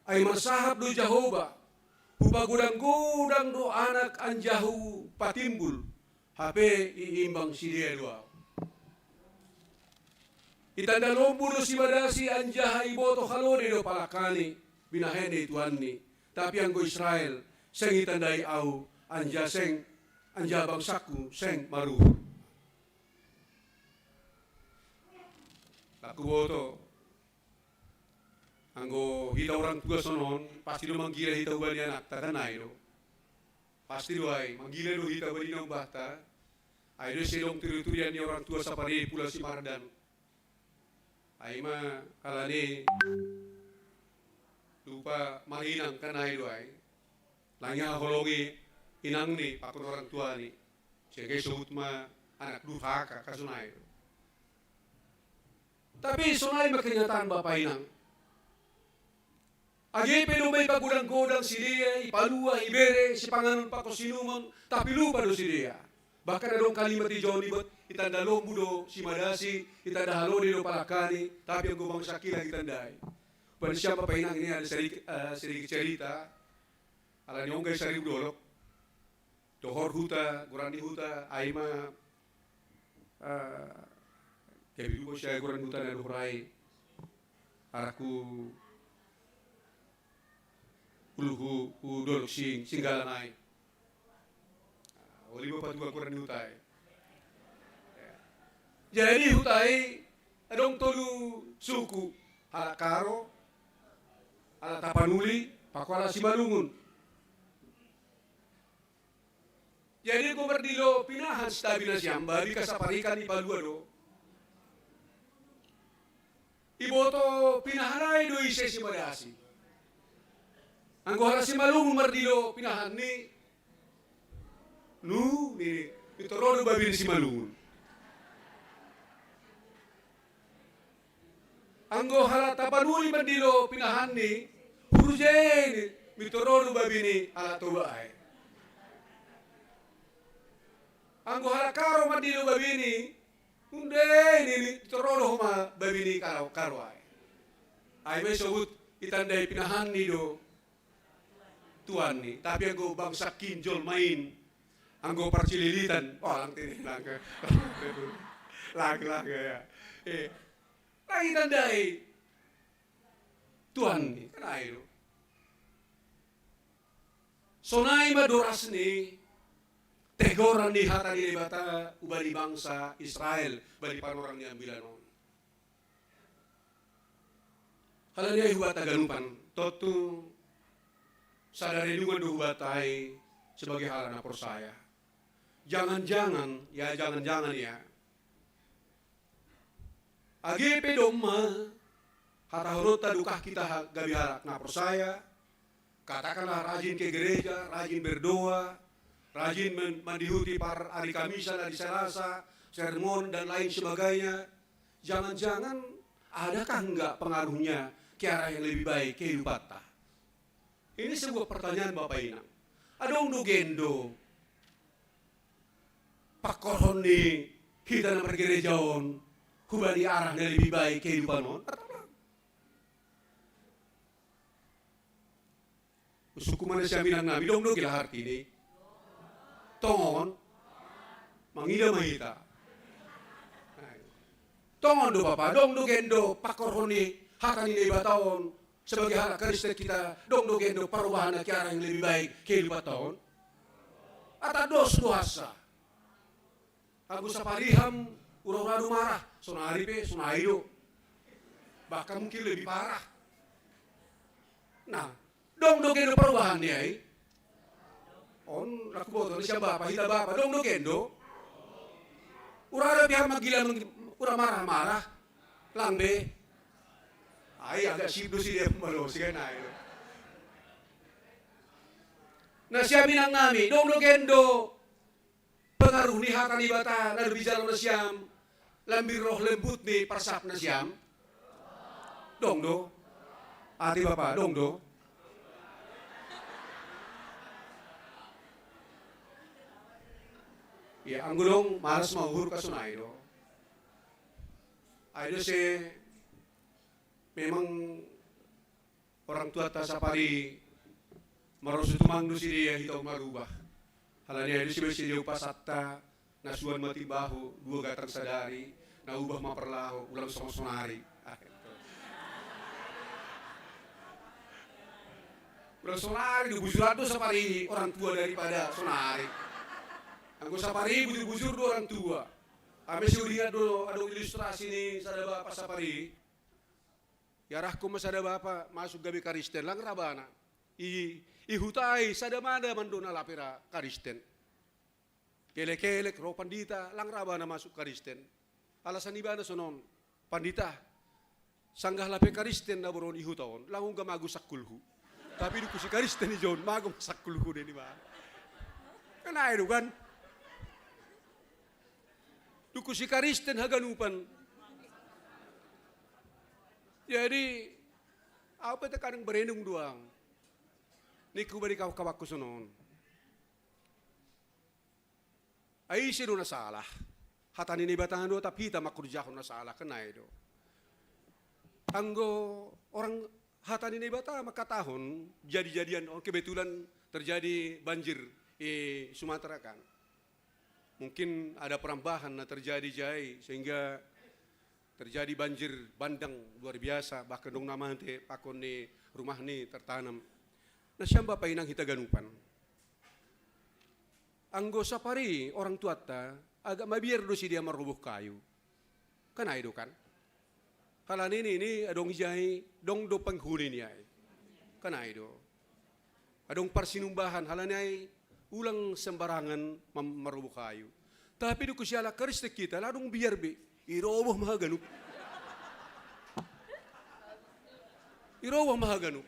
Ai marsahap do Jahowa, hupagodang-godang do anak anjaha hupatimbul, hape iimbang sidea do ahu. Itanda lombu do simadasi anjaha iboto halode do palakani, binahen ni tuanni. Tapi anggo Israel, seng itandai ahu, anjaha seng, anjaha bangsangku seng maruhur. Aku boto, anggo hita orang tua sonon, pasti do manggila hita hubani anakta, kan ai do. Pasti do ai, manggila do hita hubani na umbahta. Ai do sedong turi-turian ni orang tua sapari pula si Mardan. Ai ma kalani lupa manginang, kan ai do ai. Langi haholongi inangni pakon orang tuani. Sehingga disebut ma anak durhaka, kan sonai do. Tapi sonai ma kenyataan bapa inang. Age pe domma ipagodang-godang sidea, ipalua, ibere sipanganon pakon sinumon, tapi lupa do sidea. Bahkan adong kalimat di Jawa on, ibot, itanda lombu do simadasi, itanda halode do palakani, tapi anggo bangsangki lang itandai. Hubani sian bapa inang ini ada sedikit, eh, sedikit cerita. Alani on gabe saribu dolok. Dohor huta, goran ni huta, ai ma, eh, gabe dubo sia goran ni huta na dohor ai. Alai ulu hu, hu dolok sing, Singgalang ai. Ah, oli ma patua goran ni huta ai. Jadi huta ai adong tolu suku, halak Karo, halak Tapanuli, pakon halak Simalungun. Jadi anggo mardilo pinahan santabi nasiam, babi ka saparikan ipalua do. Iboto pinahan ai do ise simadasi. Anggo halak Simalungun mardilo pinahan ni, nu, ni, mintor ro do babi ni Simalungun. Anggo halak Tapanuli mardilo pinahan ni, hurujei ni, mintor ro do babi ni halak Toba ai. Anggo halak Karo mardilo babi ni, undei ni, mintor ro do homa babi ni Karo, Karo ai. Ai ma disebut itandai pinahan ni do tuanni, tapi anggo bangsangkin jolma in, anggo parsililitan, oh, lang tini, lang, lang, lang, ya. Eh, lang itandai tuanni, kan ai do. Sonai ma doras ni tegoran ni hata ni Debata hubani bangsa Israel, bani panorang ni ambilan on. Halani ai hubata ganupan, tontu sada renungan do hubata ai sebagai halak na porsaya. Jangan-jangan, ya, jangan-jangan, ya, age pe domma hatahononta dukah kita ha-, gabe halak na porsaya, katakanlah rajin ke gereja, rajin berdoa, rajin men-, mandihuti par ari Kamisa, ari Salasa, sermon, dan lain sebagainya. Jangan-jangan adakah enggak pengaruhnya ke arah yang lebih baik kehidupanta? Ini sebuah pertanyaan, Bapak Inang. Adong do gendo pangkorhon ni hita na margereja on hubani arah na lebih baik kehidupan on? Atau lang? Usungkun ma nasiam inang nami, dong do gila artini? Tongon? Mangida ma hita. Tongon do bapa, dong do gendo pangkorhon ni hata ni Debata on sebagai halak Kristen kita, dong do gendo parubahan na ke arah yang lebih baik kehidupanta on? Atau dos do hansa? Anggo sapaliham ura-ura do marah, sonari pe, sonai do. Bahkan mungkin lebih parah. Nah, dong do gendo parubahan ni ai. On, laku boto ni siam bapa, hita bapa, dong do gendo. Ura do pihak manggila manggi-, ura marah-marah. Lang be. Ai agak sip do sidea malosi kan ai do. Nasiam inang nami, dong do gendo pengaruh ni hata ni Debata na do bijalo nasiam, lambir roh lembut ni parsahap nasiam? Dong do? Ate bapa, dong do? Ya, anggo dong malas mauhur ka sonai do. Ai do se memang orang tuata sapari marosu tumang do sidea hita on marubah. Halani ai do sibaen sidea umpasanta, na suan ma timbaho, dua gatang sadari, na ubah ma parlaho, ulang songon sonari. Ulang sonari do, bujuran do sapari orang tua daripada sonari. Anggo sapari bujur-bujur do orang tua. Ame si uringat do adong ilustrasi ni sada bapa sapari. Iarahkon ma sada bapa masuk gabe Karisten, lang ra bana. I, i huta ai sada mada mandona lape ra Karisten. Kelek-kelek ro pandita, lang ra bana masuk Karisten. Alasan ibana sonon, pandita, sanggah lape Karisten na boru on i huta on, lang ungga mago sangkulhu. Tapi dungku si Karisten ijon, mago ma sangkulhu, deni ma. Kan ai do kan? Dungku si Karisten haganupan. Jadi, au pe terkadang berenung do au. Ningku bani kawan-kawanku sonon. Ai ise do na salah? Hata ni Naibata do, tapi hita mangkorjahon na salah, kan ai do. Anggo orang, hata ni Naibata mangkatahon, jadi-jadian, oh, kebetulan terjadi banjir di Sumatera kan. Mungkin ada perambahan na terjadi jai, sehingga terjadi banjir bandang luar biasa, bahkan dong na mate, pakon ni rumah ni tertanam. Nasiam bapa inang hita ganupan. Anggo sapari orang tuanta, agak mabiar do sidea marroboh kayu. Kan ai do kan? Halani ni, ni adong jai, dong do penghuni ni ai. Kan ai do. Adong parsinumbahan, halani ai ulang sembarangan mam-, marroboh kayu. Tapi dungku siala Karisten hita, lang dong biar be. Iroboh ma haganup. Iroboh ma haganup.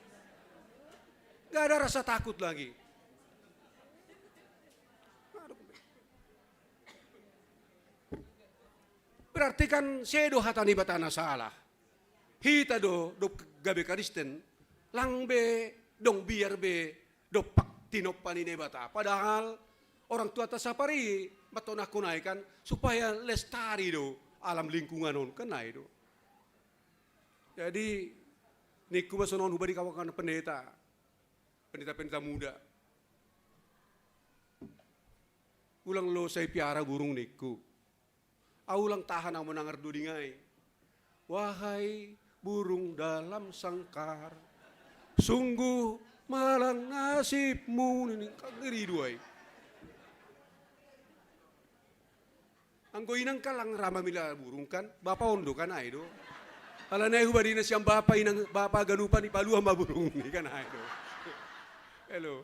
Gak ada rasa takut lagi. Berarti kan sedo hata ni Naibata na salah. Hita do, do gabe Karisten, lang be, dong biar be, dompak tinompa ni Naibata. Padahal orang tuanta sapari, matonahkon ai kan, supaya lestari do alam lingkungan on, kan ai do. Jadi, ningku ma sonon hubani kawan-kawan pendeta, pendeta-pendeta muda. Ulang lo sai piara burung ningku. Au lang tahan au manangar doding ai. Wahai burung dalam sangkar, sungguh malang nasibmu, nini kan ngeri do ai. Anggo inang kan lang ra mamila burung kan, bapa on do kan ai do. Alani ai hubani nasiam bapa inang bapa ganupan ipaluah ma burung ni kan ai do. Halo.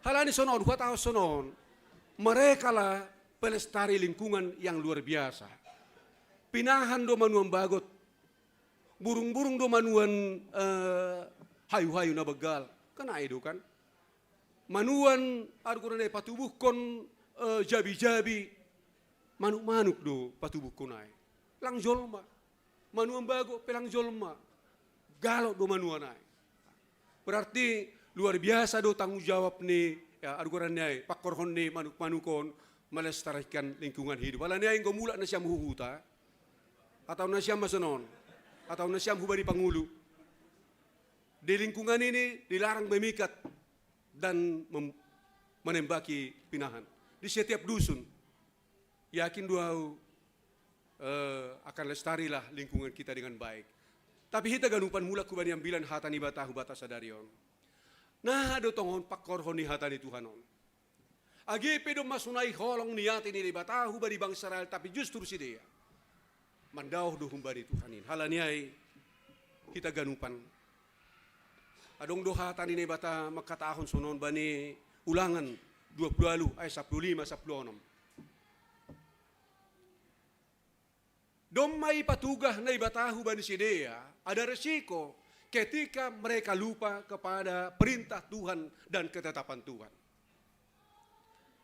Halani sonon, huhatahon sonon. Merekalah pelestari lingkungan yang luar biasa. Pinahan do manuan bagot. Burung-burung do manuan, eh, hayu-hayu na begal. Kan ai do kan? Manuan, aduh, kurang dai, patubuhkon, eh, jabi-jabi. Manuk-manuk do patubuhkon ai. Lang jolma. Manuan bagot pe lang jolma. Galo do manuan ai. Berarti luar biasa do tanggung jawab ni, ya, aduh, kurang dai, pangkorhon ni manuk-manuk on melestarikan lingkungan hidup. Alani ai anggo mulak nasiam hu huta, atau nasiam ma sonon, atau nasiam hubani pangulu. Di lingkungan ini dilarang memikat dan mem-, menembaki pinahan. Di setiap dusun, yakin do au, eh, akan lestarilah lingkungan kita dengan baik. Tapi hita ganupan mulak hubani ambilan hata ni Naibata hu banta sadari on. Naha do tongon pangkorhon ni hata ni Tuhan on. Age pe domma sonai holong ni ate ni Naibata hubani bangsa Israel, tapi justru sidea mandaoh do humbani Tuhan in. Halani ai hita ganupan. Adong do hata ni Naibata mangkatahon sonon bani Ulangan dua pulu ualu ayat sampulu lima, sampulu onom. Domma ipatugah Naibata hubani sidea, ada resiko ketika mereka lupa kepada perintah Tuhan dan ketetapan Tuhan.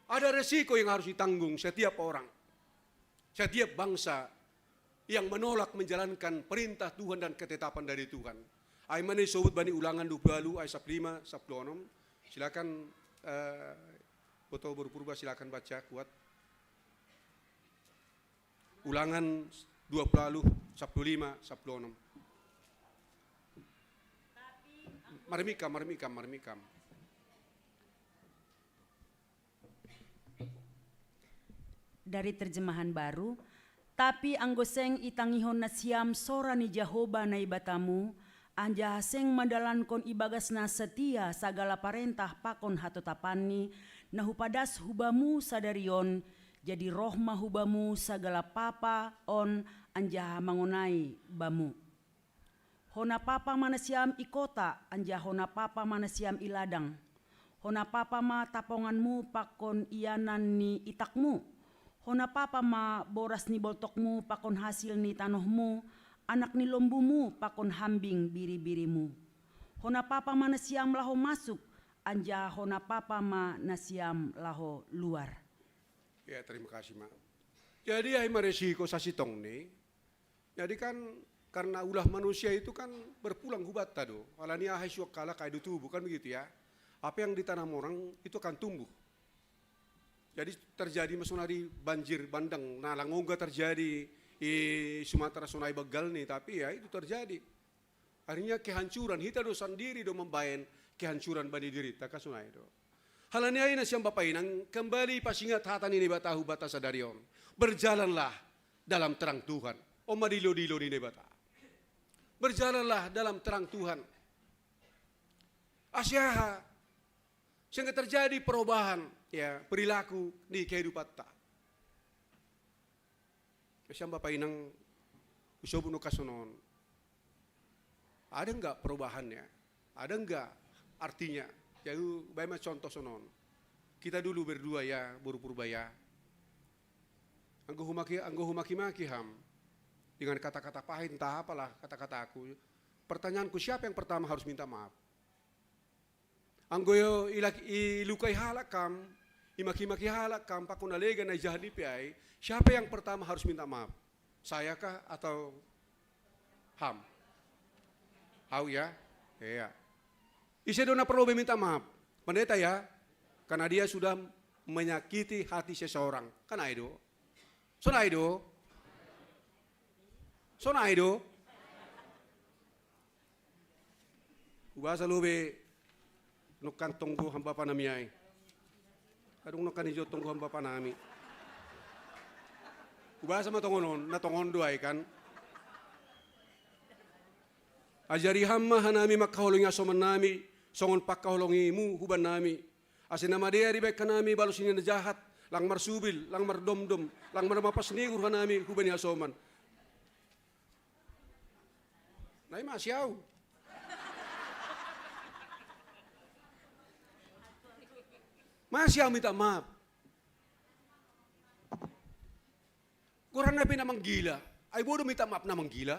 Ada resiko yang harus ditanggung setiap orang, setiap bangsa yang menolak menjalankan perintah Tuhan dan ketetapan dari Tuhan. Ai mana disebut bani Ulangan dua puluh ualu ayat sampulu lima, sampulu onom. Silakan, eh, Foto baru purba, silakan baca kuat. Ulangan dua puluh, sepuluh lima, sepuluh enam. Marmikam, marmikam, marmikam. Dari terjemahan baru, tapi anggo seng itangihon nasiam sora ni Jahoba Naibatamu, anjaha seng mandalankon ibagasna setia sagala parentah pakon hatotapanni, na hupadas hubamu sadari on, jadi roh ma hubamu sagala papa on anjaha mangonai bamu. Hona papa ma nasiam i kota, anjaha hona papa ma nasiam i ladang. Hona papa ma taponganmu pakon ianan ni itakmu. Hona papa ma boras ni boltokmu pakon hasil ni tanohmu, anak ni lombumu pakon hambing biribirimu. Hona papa ma nasiam laho masuk, anjaha hona papa ma nasiam laho luar. Ya, terima kasih, Mak. Jadi ai ma resiko sasintongni. Jadi kan karena ulah manusia itu kan berpulang hubanta do. Alani aha i suak halak ai do tubuh, kan begitu ya. Apa yang ditanam orang itu akan tumbuh. Jadi terjadi ma sonari banjir bandang, na lang ongga terjadi i Sumatera sonai banggalni, tapi ya itu terjadi. Akhirnya kehancuran, hita do sandiri do mambaen kehancuran bani dirita, kan sonai do. Halani ai nasiam bapa inang, kembali pasingat hata ni Naibata hubanta sadari on. Berjalanlah dalam terang Tuhan. On ma dilo-dilo ni Naibata. Berjalanlah dalam terang Tuhan. Asa aha? Sehingga terjadi perubahan, ya, perilaku di kehidupanta. Nasiam bapa inang, husobut nangkin sonon. Ada enggak perubahannya? Ada enggak artinya? Jadi baen ma contoh sonon. Kita dulu berdua ya, boru purba ya. Anggo humaki, anggo humaki-maki ham dengan kata-kata pahit, entah apalah kata-kataku. Pertanyaanku, siapa yang pertama harus minta maaf? Anggo ilak, ilukai halak kam, imaki-maki halak kam, pakon na legan na ijahat ni pe ai, siapa yang pertama harus minta maaf? Saya kah atau ham? Au ya? Iya. Ise do na perlu be minta maaf? Pendeta ya? Karena dia sudah menyakiti hati seseorang. Kan ai do? Sonai do? Sonai do? Hubasa lobei nongkan tonggo hambapa nami ai. Kadung nongkan ijo tonggo hambapa nami. Hubasa ma tongon on, na tongon do ai kan. Ajari ham ma hanami mangkaholongi hasoman nami, songon pangkaholongimu huban nami. Ase na madear ibaen hanami balos ni na jahat, lang marsubil, lang mardomdom, lang marmapas ni uhur hanami hubani hasoman. Nai ma siau. Ma siau minta maaf. Goran na pe na manggila. Ai bodo minta maaf na manggila.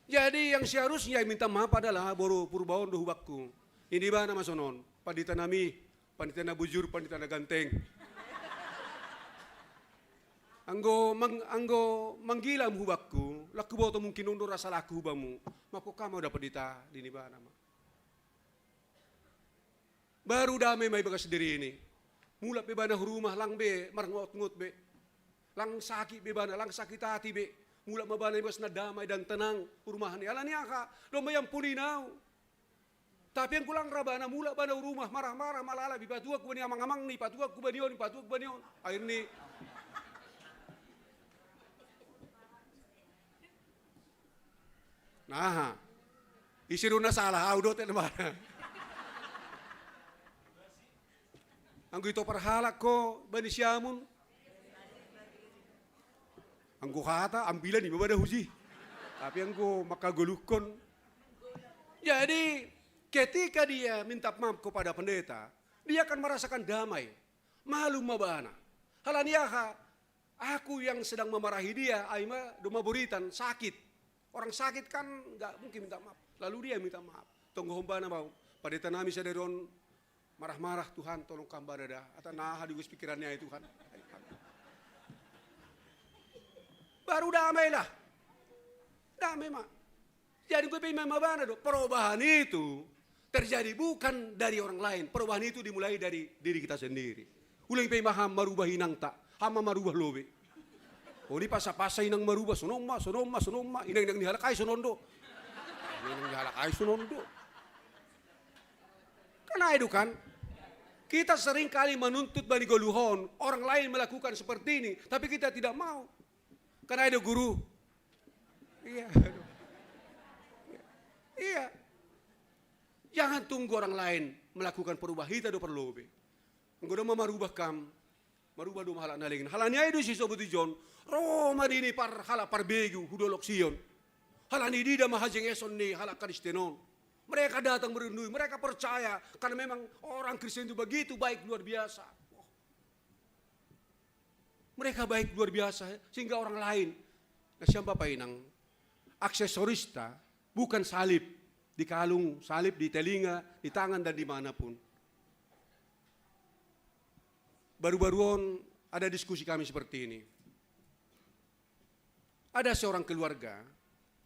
Jadi yang seharusnya minta maaf adalah boru purba on do hubakku. Ini bana ma sonon. Pandita nami, pandita na bujur, pandita na ganteng. Anggo mang, anggo manggila hubakku, lakku boto mungkin on do rasa laku hubamu. Mako kama udah pandita di ni bana ma. Baru dame ma ibagas dirini. Mulak pe bana hu rumah lang be marngotngot be. Lang sakit be bana, lang sakit hati be. Mulak ma bana ibagas na damai dan tenang hu rumahni. Alani aha? Domma iampuninau. Tapi anggo lang ra bana, mulak bana hu rumah marah-marah, malala, ipatuak hubani amang-amangni, ipatuak hubani on, ipatuak hubani on. Akhirni Naha. Ise do na salah, au do tena bana. Anggo ito parhalak ko bani siamun. Anggo hata ambilan ima bada huji. Tapi anggo makagolukkon. Jadi ketika dia minta maaf kepada pendeta, dia akan merasakan damai. Malum ma bana. Halani aha? Aku yang sedang memarahi dia, ai ma domma boritan sakit. Orang sakit kan nggak mungkin minta maaf. Lalu dia minta maaf. Tonggo hombana mau. Pada tanami sadari on marah-marah, Tuhan tolong kambana dah. Atau nah di pikirannya itu kan. Baru damai lah. Damai ma. Jadi gue pe ima bana do. Perubahan itu terjadi bukan dari orang lain. Perubahan itu dimulai dari diri kita sendiri. Ulang pe maham marubah inang ta, hama marubah lobe. Oh, ini pasa-pasa inang marubah, sonoma, sonoma, sonoma. Inang-inang ni halakai sonondo. Inang ni halakai sonondo. Kan itu kan? Kita sering kali menuntut bani goluhon, orang lain melakukan seperti ini, tapi kita tidak mau. Kan itu guru. Iya. Iya. Jangan tunggu orang lain melakukan perubahan, hita do parlobe. Anggo domma marubah kam, marubah do ma halak na lengen. Halani ai do sisobuti John, ro ma di ni par halak parbegu hu dolok Sion. Halani diida ma hajengeson ni halak Kristen on. Mereka datang merundui, mereka percaya karena memang orang Kristen itu begitu baik luar biasa. Mereka baik luar biasa sehingga orang lain. Nah, siapa painang aksesorista bukan salib di kalung, salib di telinga, di tangan dan dimanapun. Baru-baru on ada diskusi kami seperti ini. Ada seorang keluarga,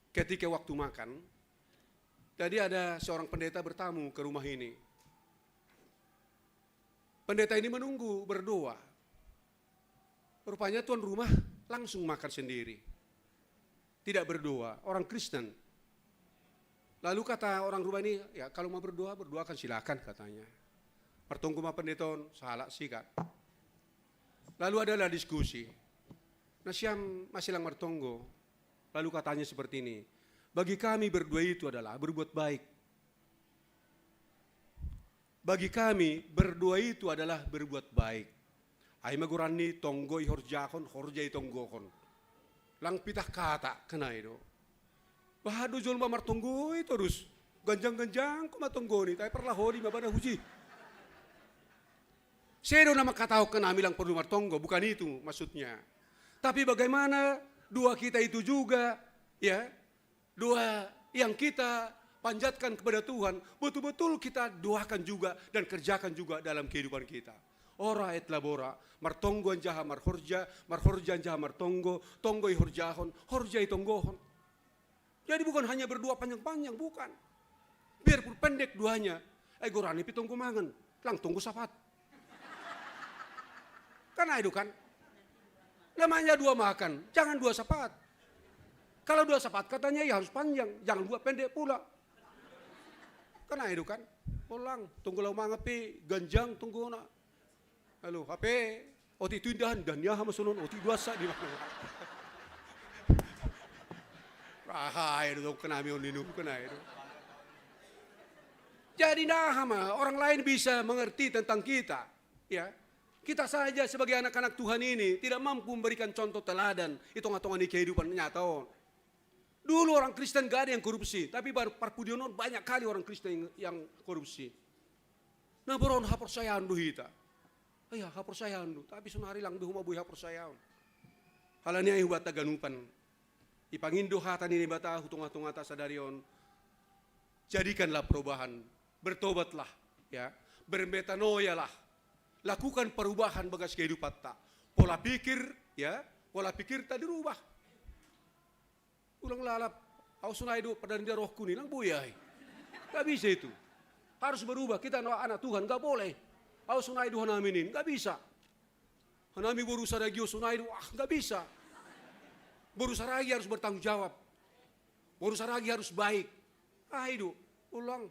ketika waktu makan, jadi ada seorang pendeta bertamu ke rumah ini. Pendeta ini menunggu, berdoa. Rupanya tuan rumah langsung makan sendiri. Tidak berdoa, orang Kristen. Lalu kata orang rumah ini, ya kalau mau berdoa, berdoakan silakan katanya. Martonggo ma pendeta on, salah sih kak. Lalu adalah diskusi. Nah siam masih lang martonggo. Lalu katanya seperti ini, bagi kami berdua itu adalah berbuat baik. Bagi kami, berdua itu adalah berbuat baik. Ai ma goran ni tonggo ihorjahon, horja itonggohon. Lang pitah kata, kan ai do. Bahat do jolma martonggo i torus. Ganjang-ganjangkon ma tonggoni, tai parlahodi ma bana huji. Sedo na mangkatahon kan ami lang porlu martonggo, bukan itu maksudnya. Tapi bagaimana dua kita itu juga, ya, doa yang kita panjatkan kepada Tuhan, betul-betul kita doakan juga dan kerjakan juga dalam kehidupan kita. Ora et labora, martonggo anjaha marhorja, marhorja anjaha martonggo, tonggo ihorjahon, horja itonggohon. Jadi bukan hanya berdoa panjang-panjang, bukan. Biarpun pendek doanya, ai goran ni pe tonggo mangan, lang tonggo sapat. Kan ai do kan? Namanya dua makan, jangan dua sapat. Kalau dua sapat katanya ya harus panjang, jangan dua pendek pula. Kan ai do kan? Olang, tonggo laho mangan pe ganjang tonggona. Lalu, hape otik tu indahan, dan ni aha ma sonon, otik dua sa di mana. Raha ai do tong kan ami on ninu kan ai do. Jadi naha ma orang lain bisa mengerti tentang kita, ya. Kita saja sebagai anak-anak Tuhan ini tidak mampu memberikan contoh teladan di tengah-tengah ni kehidupan nyata on. Dulu orang Kristen gak ada yang korupsi, tapi baru parpudion on banyak kali orang Kristen yang, yang korupsi. Nah, boron haporsayaon do hita. Iya, haporsayaon do, tapi sonari lang be homa boi haporsayaon. Halani ai hubata ganupan. Ipangindo hata ni Naibata hu tonga-tongata sadari on. Jadikanlah perubahan, bertobatlah, ya, bermetanoialah, lakukan perubahan bagas kehidupanta. Pola pikir, ya, pola pikirta dirubah. Ulang lalap, au sonai do pardandi rohku ni, lang boi ai. Gak bisa itu. Harus berubah, kita anak, anak Tuhan, gak boleh. Au sonai do hanami nin, gak bisa. Hanami boru Saragih sonai do, ah gak bisa. Boru Saragih harus bertanggung jawab. Boru Saragih harus baik. Ai do, ulang.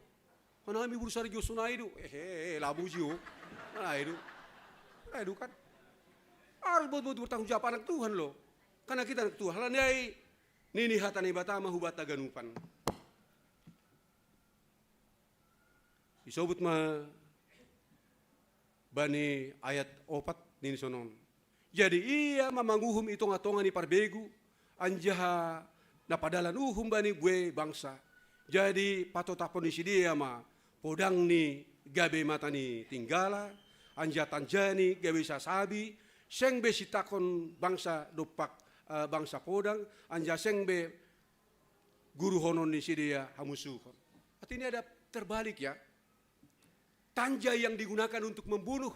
Hanami boru Saragih sonai do, eh, eh, eh, labu jio. Ai do. Ai do kan. Harus betul-betul bertanggung jawab anak Tuhan lo. Karena kita anak Tuhan. Halani ai nini hata Naibata ma hubata ganupan. Isobut ma bani ayat opat nini sonon. Jadi ia ma manguhum i tonga-tonga ni parbegu, anjaha na padalan uhum bani buei bangsa. Jadi patotapon ni sidea ma podang ni gabe mata ni tinggala, anjaha tanja ni gabe sasabi, seng be sitangkon bangsa dompak, eh, bangsa podang, anjaha seng be guruhonon ni sidea hamusuhon. Artinya ada terbalik ya. Tanja yang digunakan untuk membunuh,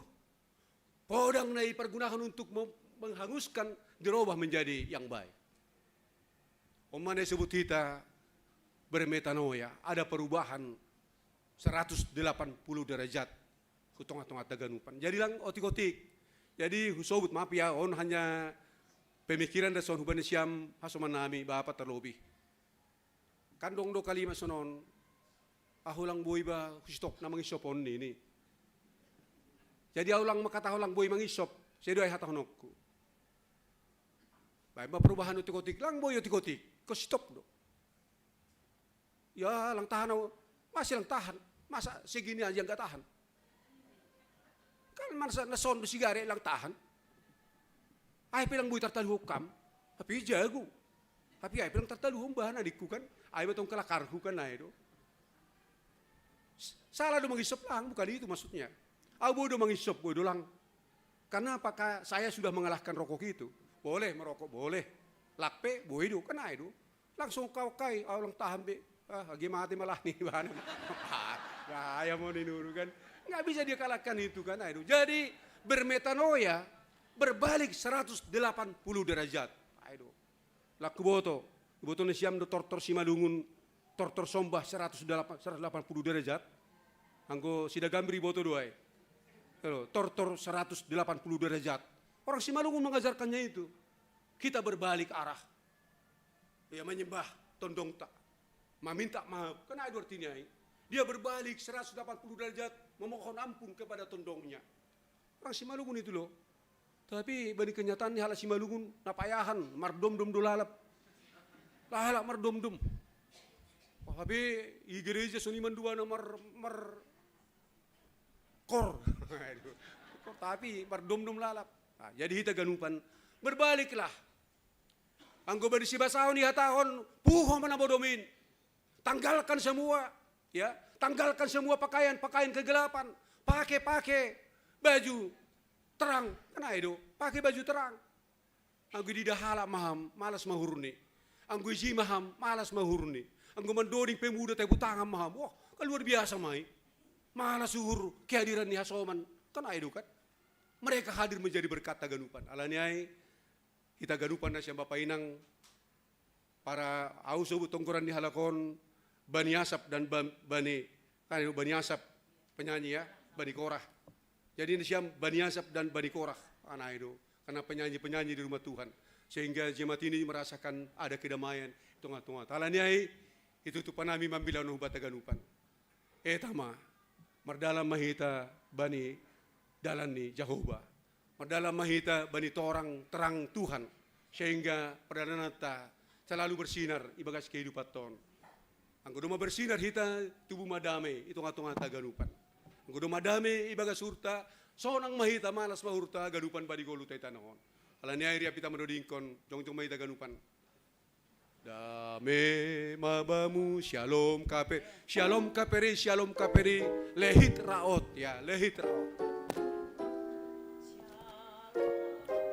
podang na ipargunakan untuk mem-, menghanguskan, dirobah menjadi yang baik. On ma na isebut hita bermetanoia, ada perubahan seratus delapan puluh derajat hu tonga-tonga taganupan. Jadi lang otik-otik. Jadi husobut, maaf ya, on hanya pemikiran dan son hubani siam hasoman nami bapa terlebih. Kan dong do kalima sonon, ahu lang boi ba husitop na mangisop on ini. Jadi ahu lang makata ahu lang boi mangisop, sedo ai hatahononku. Baik, ba perubahan otik-otik, lang boi otik-otik, ko stop do. Ya, lang tahan, masih lang tahan. Masa segini aja nggak tahan? Kan masa na sondo sigare lang tahan. Ai pe lang boi tartalu hukam. Tapi jago. Tapi ai pe lang tartalu hom bahan adikku kan. Ai matong kalakarhu kan ai do. Salah do mangisop lang, bukan itu maksudnya. Au boi do mangisop, boi do lang. Karena apakah saya sudah mengalahkan rokok itu? Boleh merokok, boleh. Lakpe, boi do, kan ai do. Langsung kau kai, au lang tahan be. Ah, agi mati malah nih bahan. Gaya mau ninuru kan. Nggak bisa dia kalahkan itu kan, ai do. Jadi bermetanoia, berbalik seratus delapan puluh derajat. Ai do. Laku boto, boto ni siam do tortor Simalungun, tortor sombah seratus delapan, seratus delapan puluh derajat. Anggo sida Gambir boto do ai. Tortor seratus delapan puluh derajat. Orang Simalungun mengajarkannya itu. Kita berbalik arah. Ya, menyembah tondongta. Meminta maaf. Kan ai do artinya ai. Dia berbalik seratus delapan puluh derajat memohon ampun kepada tondongnya. Orang Simalungun itu loh. Tapi bani kenyataan ni halak Simalungun, na payahan, mardomdom do lalap. Lalap mardomdom. Wah, tapi i gereja soniman dua na mar, mar, kor. Kor, tapi mardomdom lalap. Nah, jadi hita ganupan, berbaliklah. Anggo bani sibasahon ihatahon, puho mana bodomin. Tanggalkan semua, ya, tanggalkan semua pakaian-pakaian kegelapan. Pakai, pakai baju terang, kan ai do, pakai baju terang. Anggo idida halak maham, malas mahurni. Anggo iji maham, malas mahurni. Anggo mandoding pemuda tepu tangan maham, wah, kan luar biasa mai. Malas uhur kehadiran ni hasoman, kan ai do kan. Mereka hadir menjadi berkat taganupan. Alani ai, hita ganupan na siam bapa inang, para au sobut tonggoran ni halak on, Bani Asap dan Bani, kan Bani Asap penyanyi ya, Bani Korah. Jadi na siam Bani Asap dan Bani Korah, kan ai do. Karena penyanyi-penyanyi di rumah Tuhan. Sehingga jemaat ini merasakan ada kedamaian di tengah-tengah. Alani ai, itu tu panami mambilang hubata ganupan. Eta ma, mardalan ma hita bani dalan ni Jahowa. Mardalan ma hita bani torang terang Tuhan, sehingga perdalananta selalu bersinar ibagas kehidupan ton. Anggo doma bersinar hita, tubu ma dame i tonga-tonga taganupan. Anggo doma dame ibagas hurta, sonang ma hita, malas ma hurta ganupan badi golu tai tanohon. Alani ai riap hita madodingkon, jongjong ma hita ganupan. Dame ma bamu, syalom kape, syalom kaperi, syalom kaperi, lehit raot, ya, lehit raot.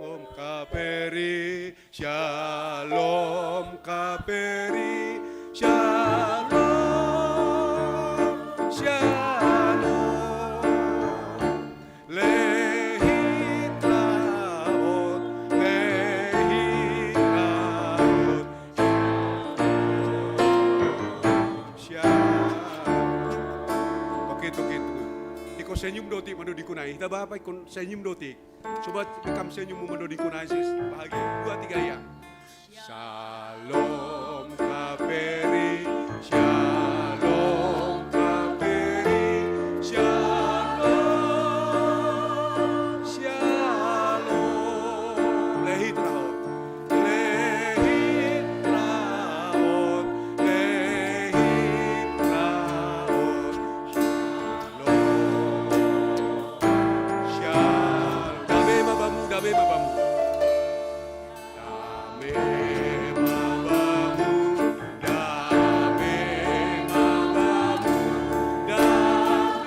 Syalom kaperi, syalom kaperi, syalom, syalom. Lehit raot, lehit raot. Siap. Oke, oke, oke. Iko senyum dotik mano di kunai. Hita bapa iko senyum dotik. Coba rekam senyummu mano di kunai, sis. Bahagia. Dua, tiga, ya. Syalom kaperi, syalom kaperi, syalom, syalom. Lehit raot, lehit raot, lehit raot. Syalom, syalom. Dame ma bamu, dame ma bamu. Dame ma bamu, dame ma bamu, dame,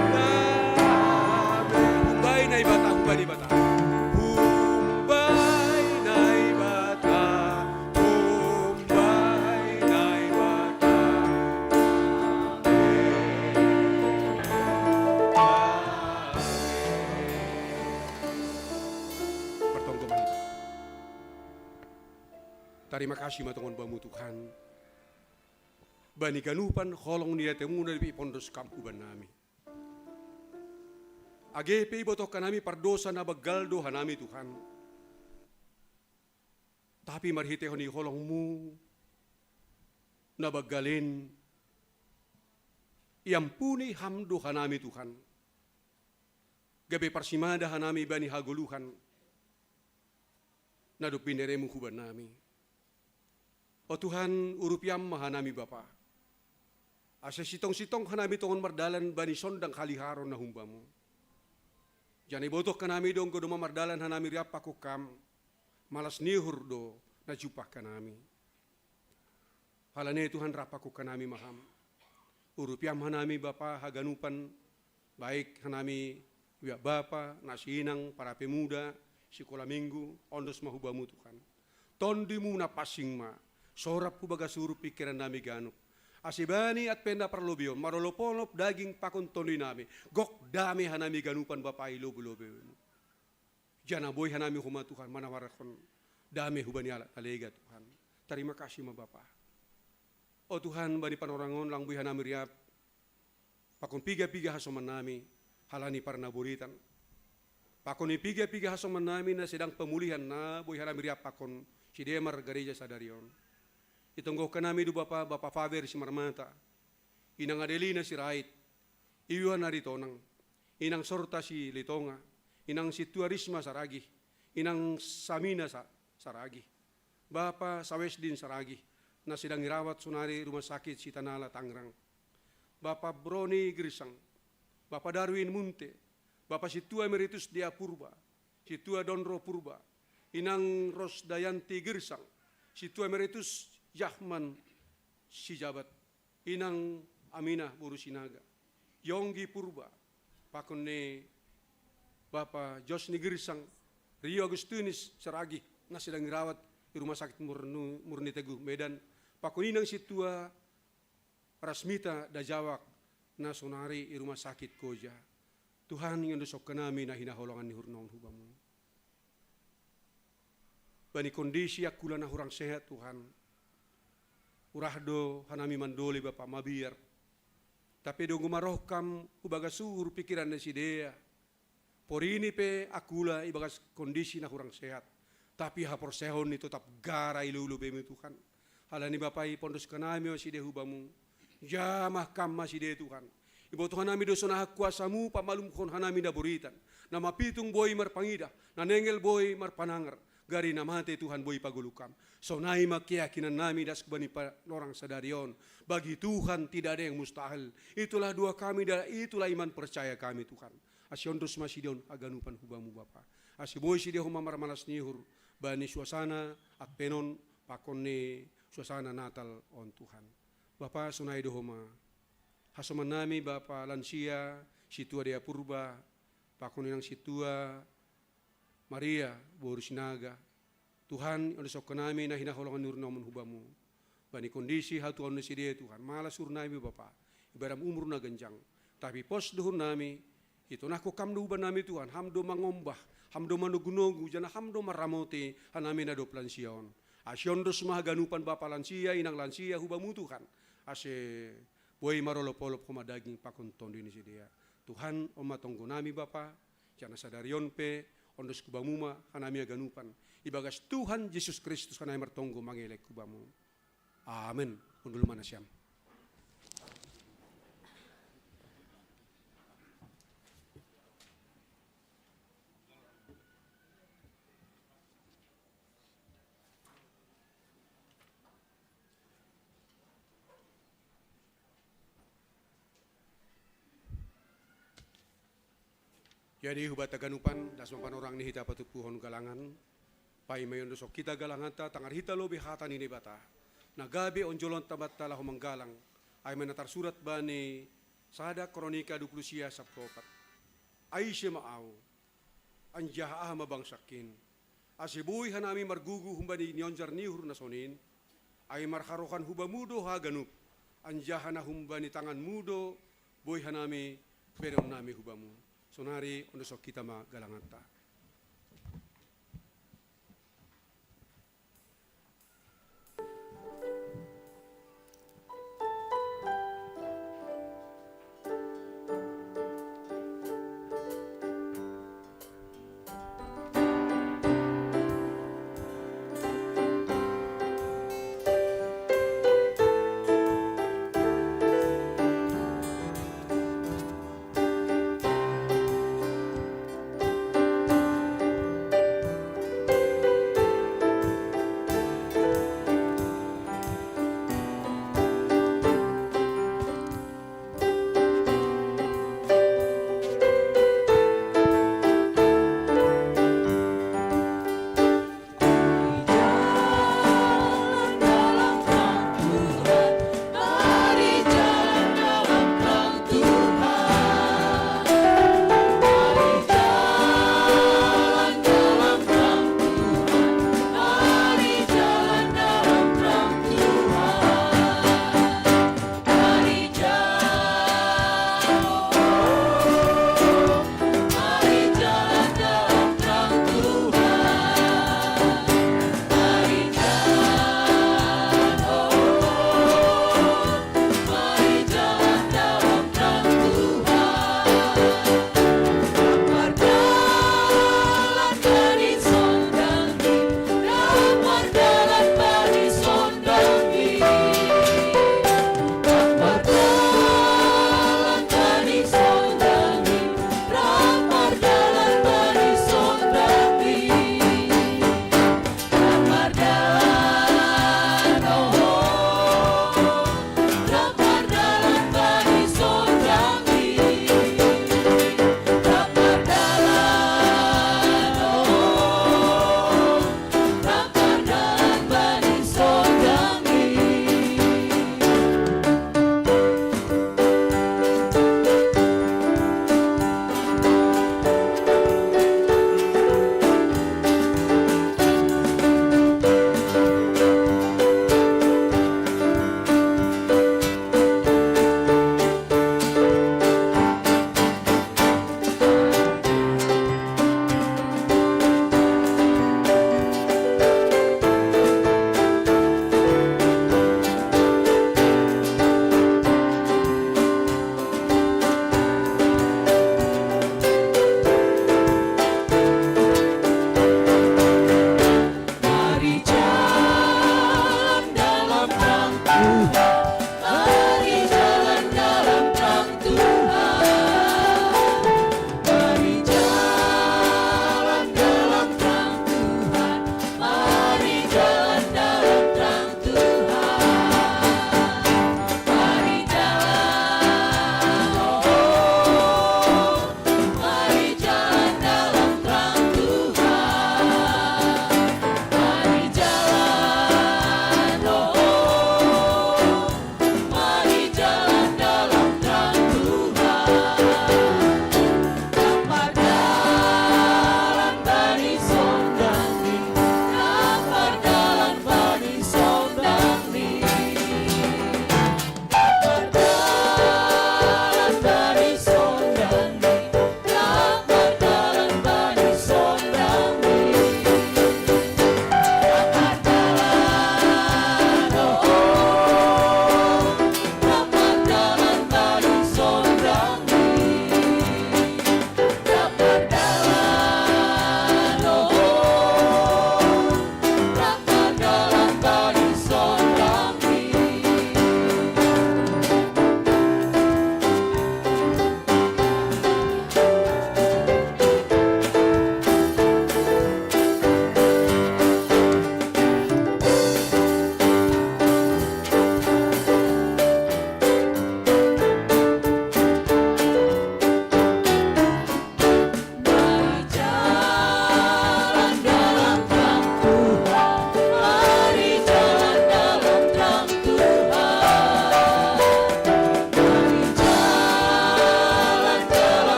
dame. Humbai Naibata, humbai Naibata. Humbai Naibata, humbai Naibata. Amen. Amen. Martonggo ma hita. Tarima kasih ma tongon bamu Tuhan. bani ganupan holong ni atemuna dope ipondos Kam hubannami. Age pe ibotohkan hami pardosa na banggal do hanami, Tuhan. Tapi marhiteihon ni holong-Mu na banggal in, iampuni Ham do hanami, Tuhan. Gabe parsimada hanami bani hagoluhan na dob binere-Mu hubannami. O Tuhan, urupi Ham ma hanami, Bapa, ase sitong-sitong hanami tongon mardalan bani sondang haliharon na humbamu. Janah ibotohkan hami do anggo domma mardalan hanami riap pakon Kam, malas ni uhur do na jumpahkan hami. Halani Tuhan, rap pakon hanami ma Ham. Urupi Ham hanami, Bapa, haganupan, baik hanami, biak bapa, na siinang, parapemuda, sikola minggu, ondos ma hubamu, Tuhan. Tondimu na pansing ma sorap hu bagas uhur pingkiran nami ganup. Ase bani adpenda parlobeion, marolop-olop daging pakon tondi nami, gok dame hanami ganupan, Bapa, i lobei-lobeimu. Janah boi hanami homa, Tuhan, manawarhon dame hubani halak na lega, Tuhan. Tarima kasih ma, Bapa. O Tuhan, bani panorang on lang boi hanami riap pakon piga-piga hasoman nami halani parnaboritan. Pakon ni piga-piga hasoman nami na sedang pemulihan na boi hanami riap pakon sidea margareja sadari on. Itonggohkan nami do Bapa, Bapa Faber Simarmata, Inang Adelina Sirait, Iwan Aritonang, Inang Sorta Silitonga, Inang Sintua Risma Saragih, Inang Samina Sa-, Saragih, Bapa Sawesdin Saragih, na sedang irawat sonari rumah sakit Sitanala Tangerang, Bapa Broni Girsang, Bapa Darwin Munte, Bapa Sintua Emeritus Dea Purba, Sintua Donro Purba, Inang Rosdayanti Girsang, Sintua Emeritus Jahman Sijabat, Inang Aminah boru Sinaga, Yonggi Purba, pakon ni Bapa Josni Girsang, Rio Agustinus Saragih, na sedang irawat i Rumah Sakit Murnu-, Murni Teguh Medan, pakon Inang Sintua Rasmita Dajawak, na sonari i Rumah Sakit Koja. Tuhan, iondoskon hanami na hinaholongan ni uhurna on hubamu. Bani kondisi angkula na hurang sehat, Tuhan, urah do hanami mandolei, Bapa, mabiar. Tapi anggo maroh Kam hu bagas uhur pingkiran ni sidea, porini pe angkula ibagas kondisi na hurang sehat, tapi haporseaon ni totap gara i lobei-lobeimu, Tuhan. Halani, Bapa, ipondoskon hanami ma sidea hubamu. Jamah Kam ma sidea, Tuhan. Ibotohon hanami do songon aha kuasamu pamalumhon hanami na boritan, na mapitung boi marpangidah, na nengel boi marpanangar, gari na mate, Tuhan, boi pagoluh Kam. Sonai ma keyakinan nami das bani panorang sadari on. Bagi Tuhan tidak ada yang mustahil. Itulah doa kami dan itulah iman percaya kami, Tuhan. Ase ondos ma sidea on haganupan hubamu, Bapa. Ase boi sidea homa marmalas ni uhur bani suasana Advent on pakon ni suasana Natal on, Tuhan. Bapa, sonai do homa hasoman nami, Bapa lansia, Sintua Dea Purba, pakon Inang Sintua Maria boru Sinaga. Tuhan, ondoskon hanami na hinaholongan ni uhurna on hubamu. Bani kondisi hatuaon ni sidea, Tuhan, malas uhur nami, Bapa, ibaram umur na ganjang. Tapi pos do uhur nami, itonahkon Kam do huban nami, Tuhan. Ham do mangombah, Ham do manogu-nogu, janah Ham do maramoti hanami na dob lansia on. Ase ondos ma haganupan bapa lansia, inang lansia hubamu, Tuhan. Ase boi marolop-olop homa daging pakon tondi ni sidea. Tuhan, on ma tonggo nami, Bapa, janah sadari on pe ondos hubamu ma hanami haganupan. Ibagas Tuhan Jesus Kristus hanami martonggo mangelek hubamu. Amen. Hundul ma nasiam. Jadi hubanta haganupan, das ma panorang ni hita patumpuhon galangan. Paima iondoskon hita galanganta, tangar hita lobei hata ni Naibata, na gabe onjolonta banta laho manggalang. Ai ma na tarsurat bani sada Kronika dua puluh sia ayat opat. Ai ise ma ahu, anjaha aha ma bangsakin, ase boi hanami margugu humbani nionjar ni uhur na sonin? Ai marharohan hubamu do haganup, anjaha na humbani tanganmu do boi hanami bereon nami hubamu. Sonari ondoskon hita ma galanganta.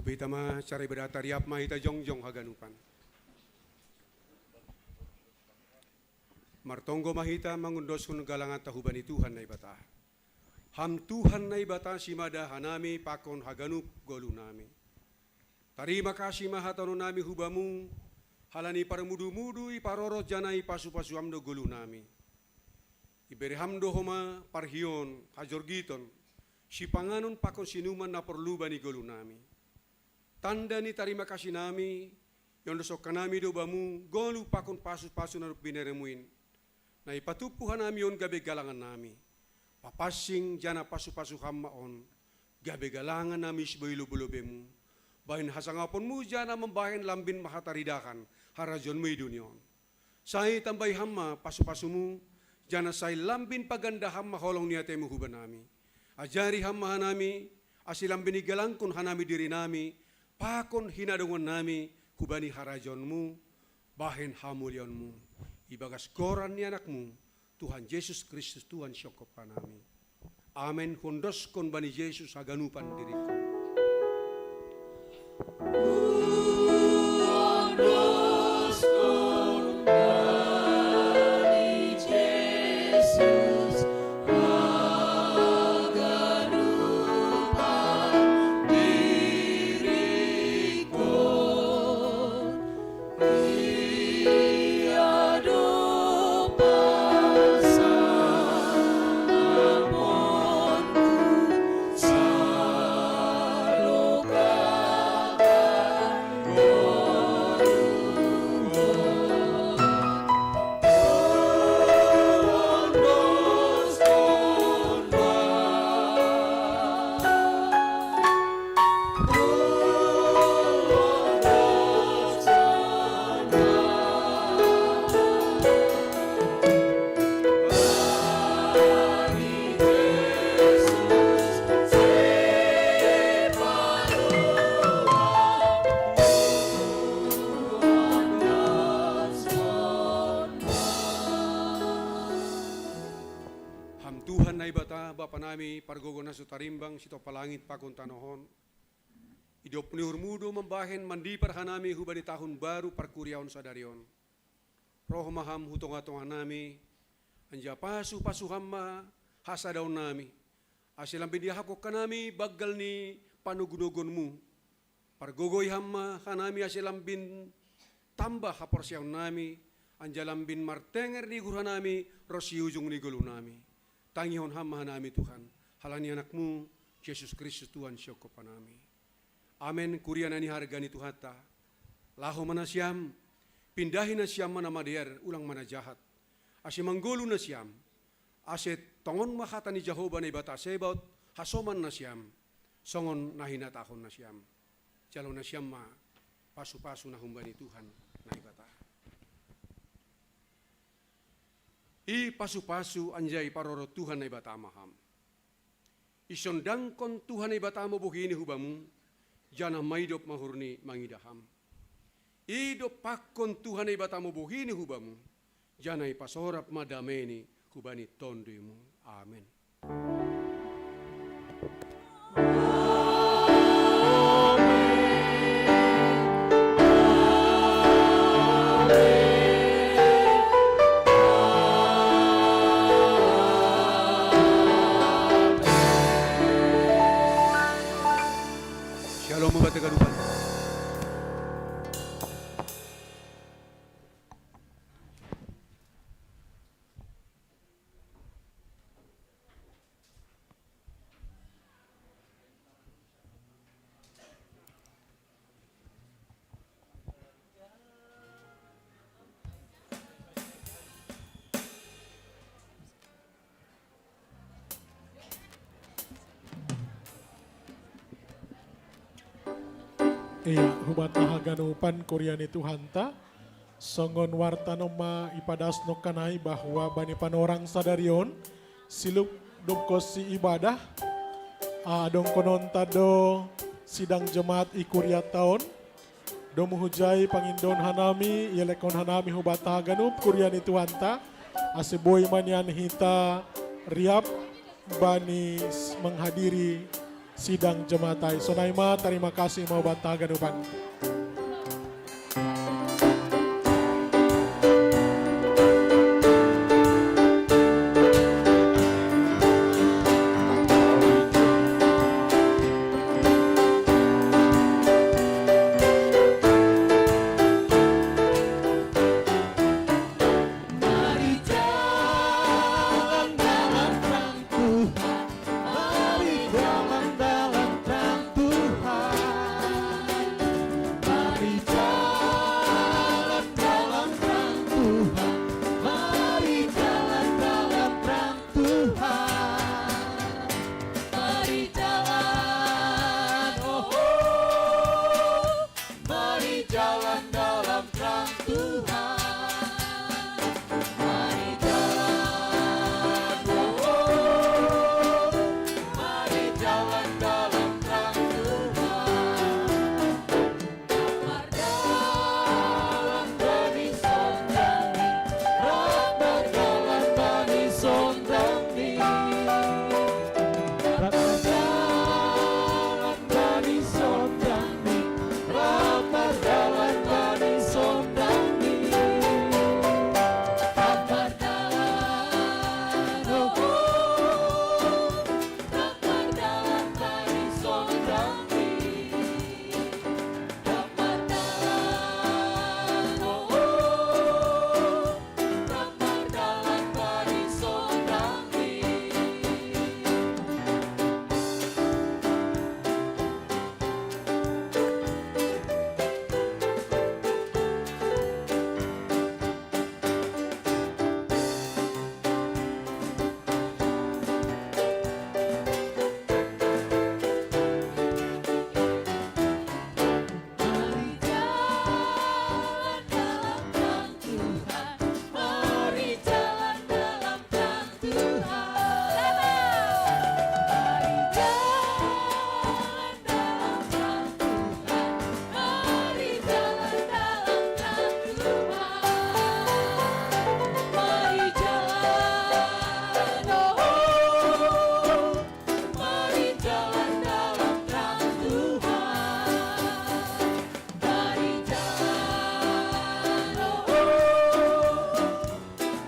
Hita ma cara ibadah ta, riap ma hita jongjong haganupan. Martonggo ma hita mangundoskon galanganta hubani Tuhan Naibata. Ham Tuhan Naibata simada hanami pakon haganup golunami. Tarima kasih ma hatahononnami hu Bamu, halani parmudu-mudu iparorot janah ipasu-pasu Ham do golunami. Ibere Ham do homa parhion, hajorgiton, sipanganon pakon sinuman na porlu bani golunami. Tanda ni tarima kasih nami, iondoskon hanami do Bamu goluh pakon pasu-pasu na dob binere-Mu in, na ipatumpu hanami on gabe galangannami. Papansing janah pasu-pasu Ham ma on, gabe galangan na misboi lobe-lobe-Mu, bahen hasangaponMu janah mambahen lambin marhataridahan harajaon-Mu i dunia on. Sai tambai Ham ma pasu-pasu-Mu, janah sai lambin paganda Ham ma holong ni atei-Mu hubanami. Ajari Ham ma hanami, ase lambin igalangkon hanami dirinami pakon hinadongannami hubani harajaon-Mu, bahen hamuliaon-Mu. Ibagas goran ni Anak-Mu, Tuhan Jesus Kristus, Tuhan sihongkop hanami. Amen. Huondoskon bani Jesus haganupan diringku. Ham Tuhan Naibata, Bapa nami, pargogo na so tarimbang, sitompa langit pakon tanoh on. Idop ni uhur-Mu do mambahen mandipar hanami hubani tahun baru parkuriaon sadari on. Roh ma Ham hu tongah-tongah nami, anjaha pasu-pasu Ham ma hasadaon nami, ase lambin iahapkon hanami banggal ni panogu-noguon-Mu. Pargogoi Ham ma hanami ase lambin tambah haporseaon nami, anjaha lambin martenger ni uhur hanami ronsi ujung ni goluh nami. Tangihon Ham ma hanami Tuhan, halani Anak-Mu, Jesus Kristus Tuhan sihongkop hanami. Amen. Kuria na niharga ni Tuhanta, laho ma nasiam, pindahi nasiam ma na madear, ulang ma na jahat, ase manggoluh nasiam, ase tongon ma hata ni Jahowa Naibata Sebaot hasoman nasiam, songon na hinatahon nasiam. Jalo nasiam ma pasu-pasu na humbani Tuhan Naibata. Ipasu-pasu anjaha iparorot Tuhan Naibata ma ham. Isondangkon Tuhan Naibata ma bohini hu bamu, janah maidop ma uhurni mangidah ham. Idompakkon Tuhan Naibata ma bohini hu bamu, janah ipasorap ma dameini hubani tonduimu. Amen. Shalom, mabate ganupan. Ia, hubanta haganupan kuria ni Tuhanta, songon warta noma ipadas nongkan ai bahwa bani panorang sadari on, siluk dob konsi ibadah, adongkononta do sidang jemaat i kurianta on, domu hujai pangindoon hanami, ielekhon hanami hubanta haganup kuria ni Tuhanta, ase boi ma nian hita riap bani s-, menghadiri Sidang jemaat ai. Sonai ma, tarima kasih ma banta haganupan. Mari jalan dalam terang Tuhan. Mari jalan dalam terang Tuhan. Mari jalan dalam terang Tuhan. Mari jalan dalam terang Tuhan. Mari jalan, oh, oh. Mari jalan dalam terang Tuhan. Mari jalan, oh, oh. Mari jalan dalam terang Tuhan. Lapar dalam bani sondang ni, lapar dalam bani sondang ni. Lapar dalam bani sondang ni, lapar dalam bani sondang ni. Lapar dalam, oh, oh. Lapar dalam bani sondang ni. Lapar dalam, oh, oh. Lapar dalam bani sondang ni. Mari jalan dalam terang Tuhan. Mari jalan dalam terang Tuhan. Mari jalan dalam terang Tuhan. Mari jalan dalam terang Tuhan. Mari jalan, oh, oh. Mari jalan dalam terang Tuhan. Mari jalan, oh, oh.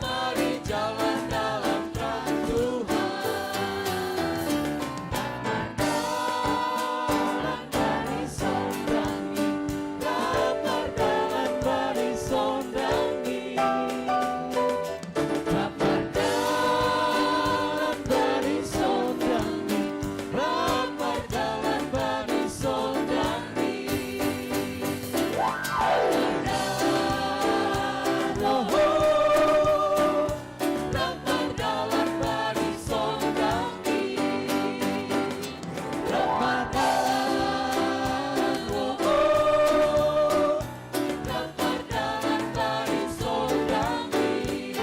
Mari jalan dalam terang Tuhan. Lapar dalam bani sondang ni, lapar dalam bani sondang ni. Lapar dalam bani sondang ni, lapar dalam bani sondang ni. Lapar dalam, oh, oh. Lapar dalam bani sondang ni. Lapar dalam, oh, oh. Lapar dalam bani sondang ni.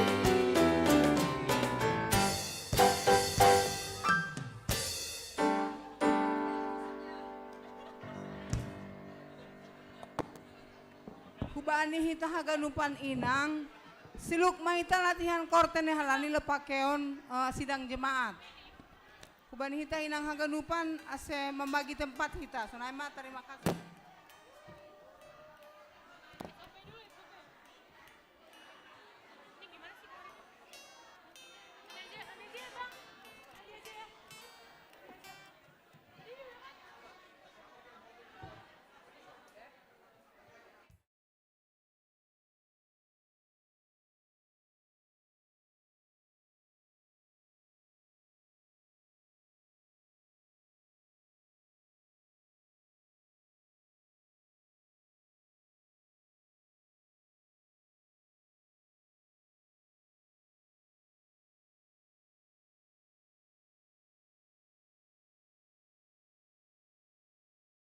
Hubani hita haganupan inang, siluk ma hita latihan korte ni halani lapakeon, eh, sidang jemaat. Hubani hita inang haganupan ase mambagi tempat hita. Sonai ma, tarima kasih.